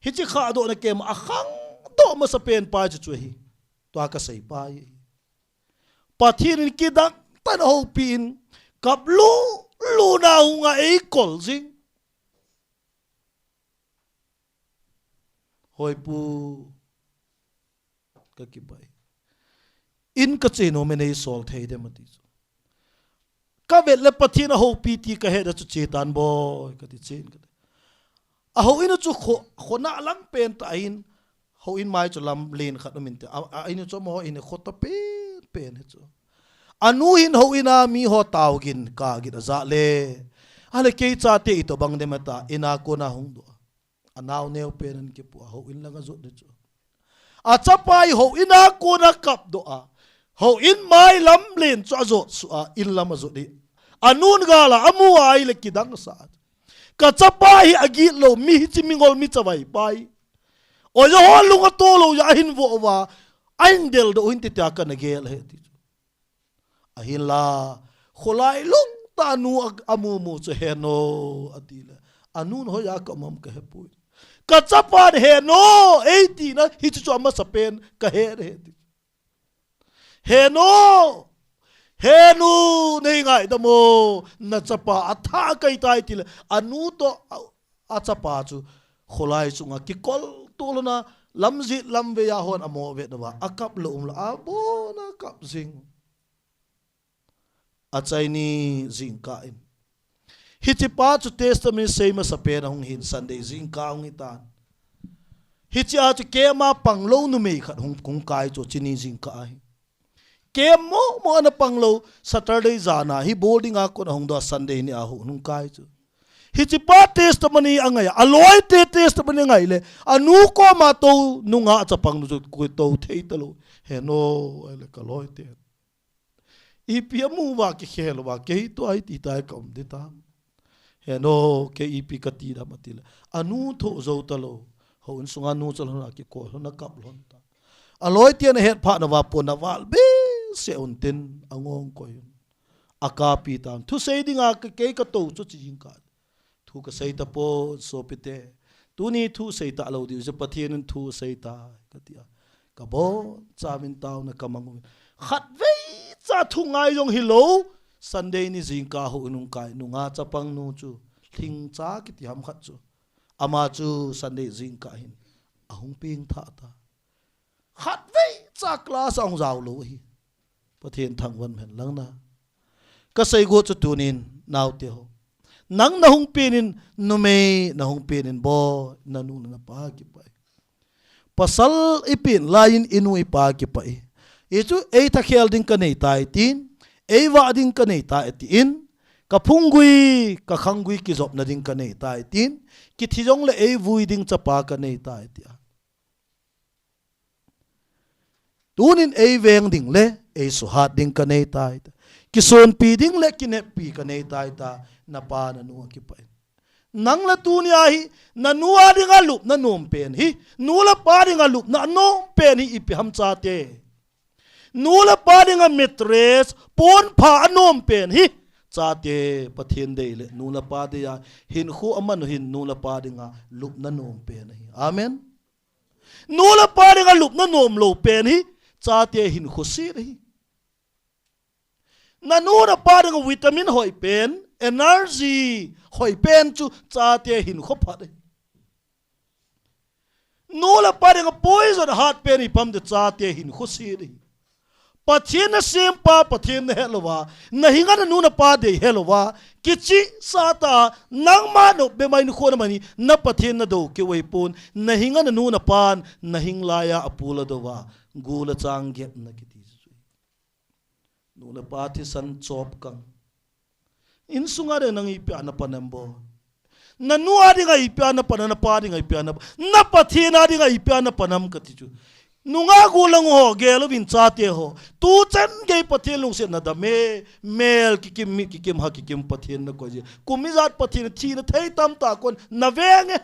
Hiche khahdohna kem a khangdoh masa pen pa chu chu ahi. Tua ka sei pa hi. Pathen in kidang tah in a houpi in kap lu lu na hunga ei kol jing. Hoi pu, ka kipah e. In ka che nom e, nei sol thei dem ati chu. Ka vet le Pathen a houpi ti ka he da chu che tan boi, ka ti chen ka ti. A houin chu kho, kho na lang pen ta in, houin mai chu lam len khat um inte. A, a in chu mo in kho ta pen pen he chu. A nu hin houin a mi ho tao gin ka gin a ja le. A le kei chate i to bang dem ta, in a kona hung doh. A nao neo pen an kipu a, houin lang a jot ni chu. A chapa hi houin a kona kap doh a. Houin mai lam len chu a jot suh a, in lam a jot ni. A nun gal a, a mu a ai le kidang sa. Ka chapa hi a git lo, mi hichi mi ngol mi chavai pa hi. Oi, ja ho lung a to lo, ja a hin vo va. A hin del doh hin ti tia ka na gel he ti chu. Ahinla, kholai lung ta nu a, a mu mu chu he no, a ti le. A nun hoi a ka um am ka he pui. Ka chapan he no, ei ti na, hichu chu a masa pen, ka he he ti. He no, he nu, nei ngai da mo, na chapa a tha kai tai ti le. A nu to, a, a chapa chu kholai chunga kikol tolna lamjit lamvei a hon a mo vet na va a kap lo um la a bona kap jing. A chai ni jingkah in. Hichi pa chu testimony sei masa pen a hung hin Sunday jingkah hung hi tan. Hichi a chu keima pang lo numei khat hung, hung kai chu chi ni jingkah ahi. Kem mo mo ana pang lo, Saturday jana hi boarding a kon a hung doh a Sunday ni a hu nung kai chu. Hichi pa testimony a ngai a, a loi te testimony a ngai le, a nu koma to nunga a chapang nu chu koi to thei ta lo. He no, ai le ka loi te. Ipi a mu va ki khel va, kei to ai ti tai ka um di ta. He no, kei ipi ka ti dam a ti le. A nu tho zo ta lo. Houin sunga nu chal hon a kikol hon a kap lhon ta. A loi tian a het pha na va pon a val be se un tin a ngong koi un. A kapi tan. Thu sei ding a ka kei ka to chu chi jing ka. Thu ka sei ta pon sopi te. Tuni thu sei ta lo di u je Pathen in thu sei ta ka ti a. Ka bon cha min tau na ka mang un. Khat vei cha thu ngai jong hi lo. Sunday ni jingkah houin hung kai nunga chapang nu chu. Thing cha ki ti ham khat chu. Ama chu Sunday jingkah hin a hung ping tha ta. Khat vei cha class a hung jao lo hi. Pathen thangvah hen lang na. Ka sei go chu tunin nau te ho. Nang na hung pin in numei na hung pin in bo na nu na pa ki pai. Pasal i pin lai in i nu i pa ki pai. I chu ei tha khel ding ka nei tai tin. Ei va ding ka nei tai ti in. Ka phunggui, ka khanggui kizopna ding ka nei tai tin, kithi jong le ei vui ding chapa ka nei tai ti a. Tunin ei veng ding le ei suhat ding ka nei tai ta. Kisonpi ding le kineppi ka nei tai ta, na pa na nu a kipai. Nang le tuni a hi, na nu a ding a lup na nom pen hi, nu le pa ding a lup na nom pen hi ipi ham chate. Nu le pa ding a mattress, pon pha a nom pen hi. Chate Pathen dei le nu le pa dei a hinkho a man u hin nu le pa ding a lupna nom pen hi. Amen. Nu le pa ding a lupna nom lo pen hi. Chate hinkho sit hi. Na nu na pa ding a vitamin hoi pen, energy hoi pen chu chate hinkho phat hi. Nu le pa ding a poison hat pen hi pam de chate hinkho sit hi. Pathen nasempa, Pathen nahet louva, nahinga nanu napa dei helouva, kichihsah tah a, nangma nop bep a in khona mani, na Pathen nadou keu ahipon, nahinga nanu napan, nahinglai a apul adouva, gul a chang get na kiti chu. Nu le pa thisan chop kang. Insunga ding nang ipi a napan am bo. Nanu a dinga ipi a napan, napa dinga ipi a napan. Na Pathen a dinga ipi a napan am kati chu. Nungah gul lang ho, gel uvin chate ho. Tuchan gei Pathen lungset nadam e. Mel kikim, mi kikim, ha kikim Pathen nakoi ji. Kum ijat Pathen thina thei tamtah kon naveng e.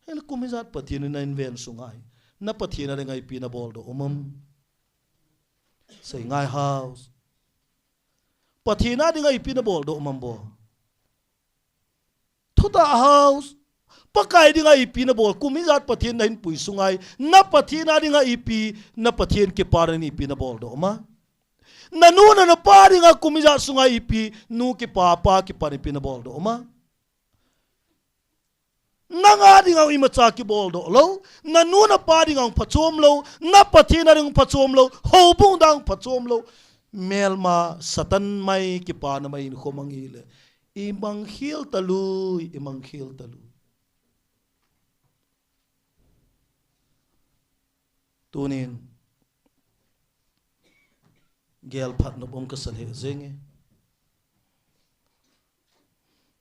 Hel kum ijat Pathen na inven sunga hi. Na Pathen a dinga ipi nabol doh um am. Sei ngai hao. Pathen a dinga ipi nabol doh um am bo. Thutah hao. Pakai dinga ipi nabol, kum ijat Pathen nahin pui sunga hi. Na Pathen a dinga ipi, na Pathen kipana ipi nabol doh um am. Nanu napa dinga kum ijat sunga ipi, nu kipa pa kipana ipi nabol doh um am. Nanga dinga imacha kibol doh lou, nanu napa dinga phachom lou, na Pathen a ding phachom lou, houbung dang phachom lou. Melma Satan mai kipana mai in khomang ile. Imang khel talui, imang khel talui. Tunin gel phat nop um kasa lheh jeng e.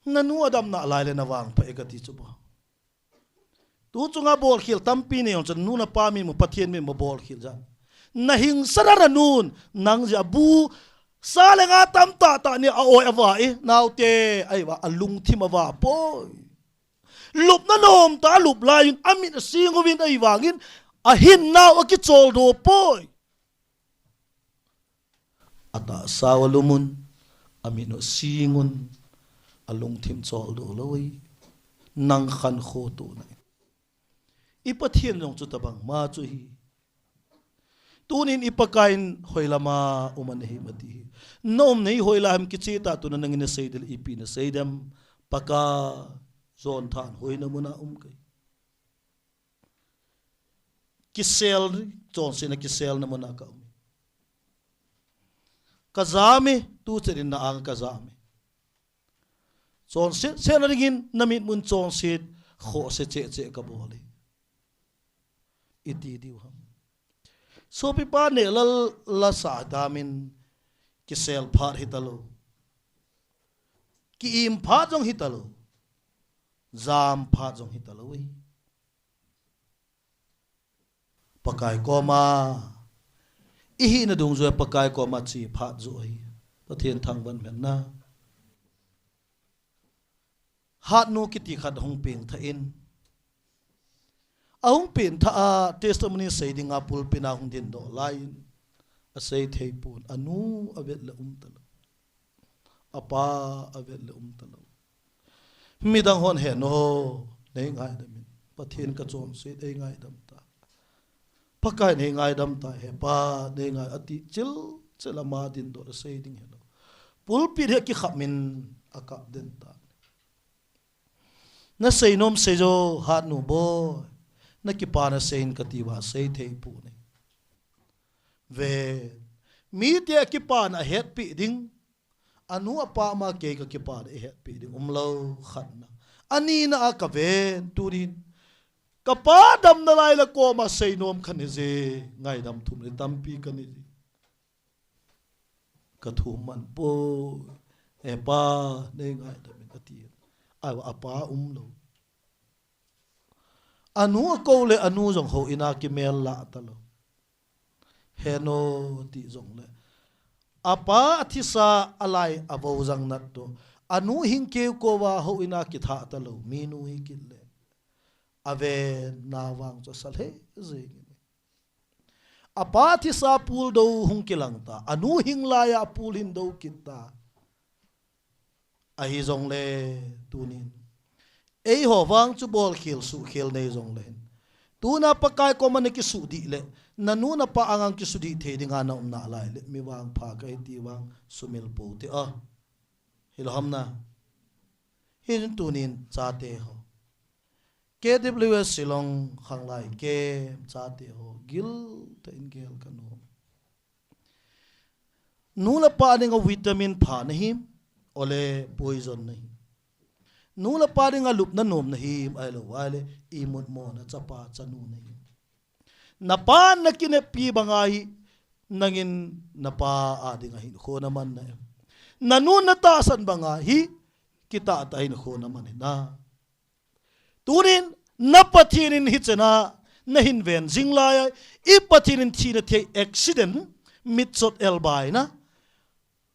Nanu adam nalai le navang pha e kati chu bo. Tu chunga bol khel tampi nei jong chun nu napa mi mu Pathen mi mu bol khel jat. Nahing sara nanun nang jia bu sa le nga tamtah tah ni a oi ava e naote ai va alungthim ava poi. Lupna nom ta lup lai in amit asing uvin ai vangin ahin nau akichol doh poi. Atahsa u alumun, amit u asingun, alungthim chol doh lou e. Nang khankho tona in. I Pathen jong chutabang ma chu hi. Tunin i Pakai in hoilama um ana him ati hi. Na umna hi hoilai ham kicheh tah tuna nangin nasei ding le ipi nasei dem. Pakai jon than hoina muna um kei. Kisel, chonsetna kiselna muna ka um e. Ka jam e, tuchan in na ang ka jam e. Chonset, setna dingin na mitmun chonset, khohse cheh cheh ka bol e. Iti diu ham. Sopipa Nehlal lasa damin kisel phat hita lou. Ki-im phat jong hita lou. Jam phat jong hita lou e. Pakai koma ihina dungjuia Pakai koma che phat joh ahi. Pathen thangvah hen na. Hatnu kiti khat hung pengthah in. Ahung pengthah a testimony sei dinga pulpit a hung dingdoh lai in. Asei thei pon anu avet le um talou. Apa avet le um talou. Midang hon he no, nei ngaidam in. Pathen ka chonset ei ngaidam ta. Pakai nei ngaidam ta, he pa, nei ngai ati chil, chil ama dingdoh asei ding helou. Pulpit hi kikham in akap den ta. Nasei nom sei jo, Hatnu boi. Na kipana sei in kati uva sei thei pon e. Ve, mite kipana ahetpi ding. Anu apa ma kei ka kipana eihetpi ding umlou khatna. Anina a ka ven tunin. Ka pa damna lai la koma sei nom kha ni je ngaidam thum le tampi ka ni je. Ka thum man poi. E pa, nei ngaidam in ati. Ai wa apa umlou. Anu akou le anu jong houin a kimel lah talou. He no ti jong le. Apa athisa alai avou jang nat to. Anu hing keu kouva houin a kitha talou. Minu hi kit le. Aven na vang chu asa lheh jeng in. Apa thisa pul dou hung kilang ta. Anu hing lai a pul hin dou kit ta. Ahi jong le tunin. Eiho vang chu bol khel suh khel nei jong le hin. Tuna Pakai koma na kisuh dih le. Na nu na pa angang kisuh dih thei dinga na umna lai le. Mi vangpha kahi ti vang sumil pou te a. Hilou ham na. Hin tunin chate ho. K W S Shillong khanglai kem chate ho gil tah in gel ka nom. Nu le pa dinga vitamin pha nahi, ole poison nahi. Nu le pa dinga lupna nom nahi, ahilou, ahile imut mona chapa chanu nahi. Napan nakineppi banga hi, nangin napa a dinga hinkho naman na em? Nanu natahsan banga hi, kitahtah hinkho naman hina. Tunin, na Pathen in hichena, nahin ven jing laiya, i Pathen in thina thei accident, mitchot elbaina,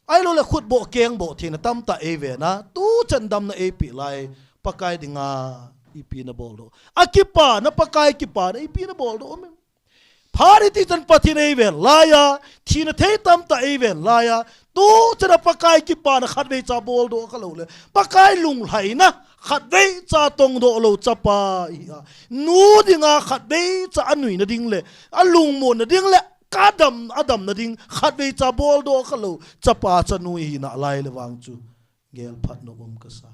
ahilou le khutboh kengbou theina tamtah eivena, tuchan damna eipeh lai, Pakai dinga ipi nabol doh. Akipana, Pakai kipana, ipi nabol doh um em? Phat iti chan Pathen eiven laiya, thina thei tamtah eiven laiya, tuchana Pakai kipana khatvei cha bol doh khalou le, Pakai lunglhaina khatvei cha tongdoh lou chapa ihi a. Nu dinga khatvei cha anuina ding le, alungmonna ding le, kadam, adamna ding khatvei cha bol doh khalou chapa chanu ihi nalai le vang chu, gelphat nom um kasa.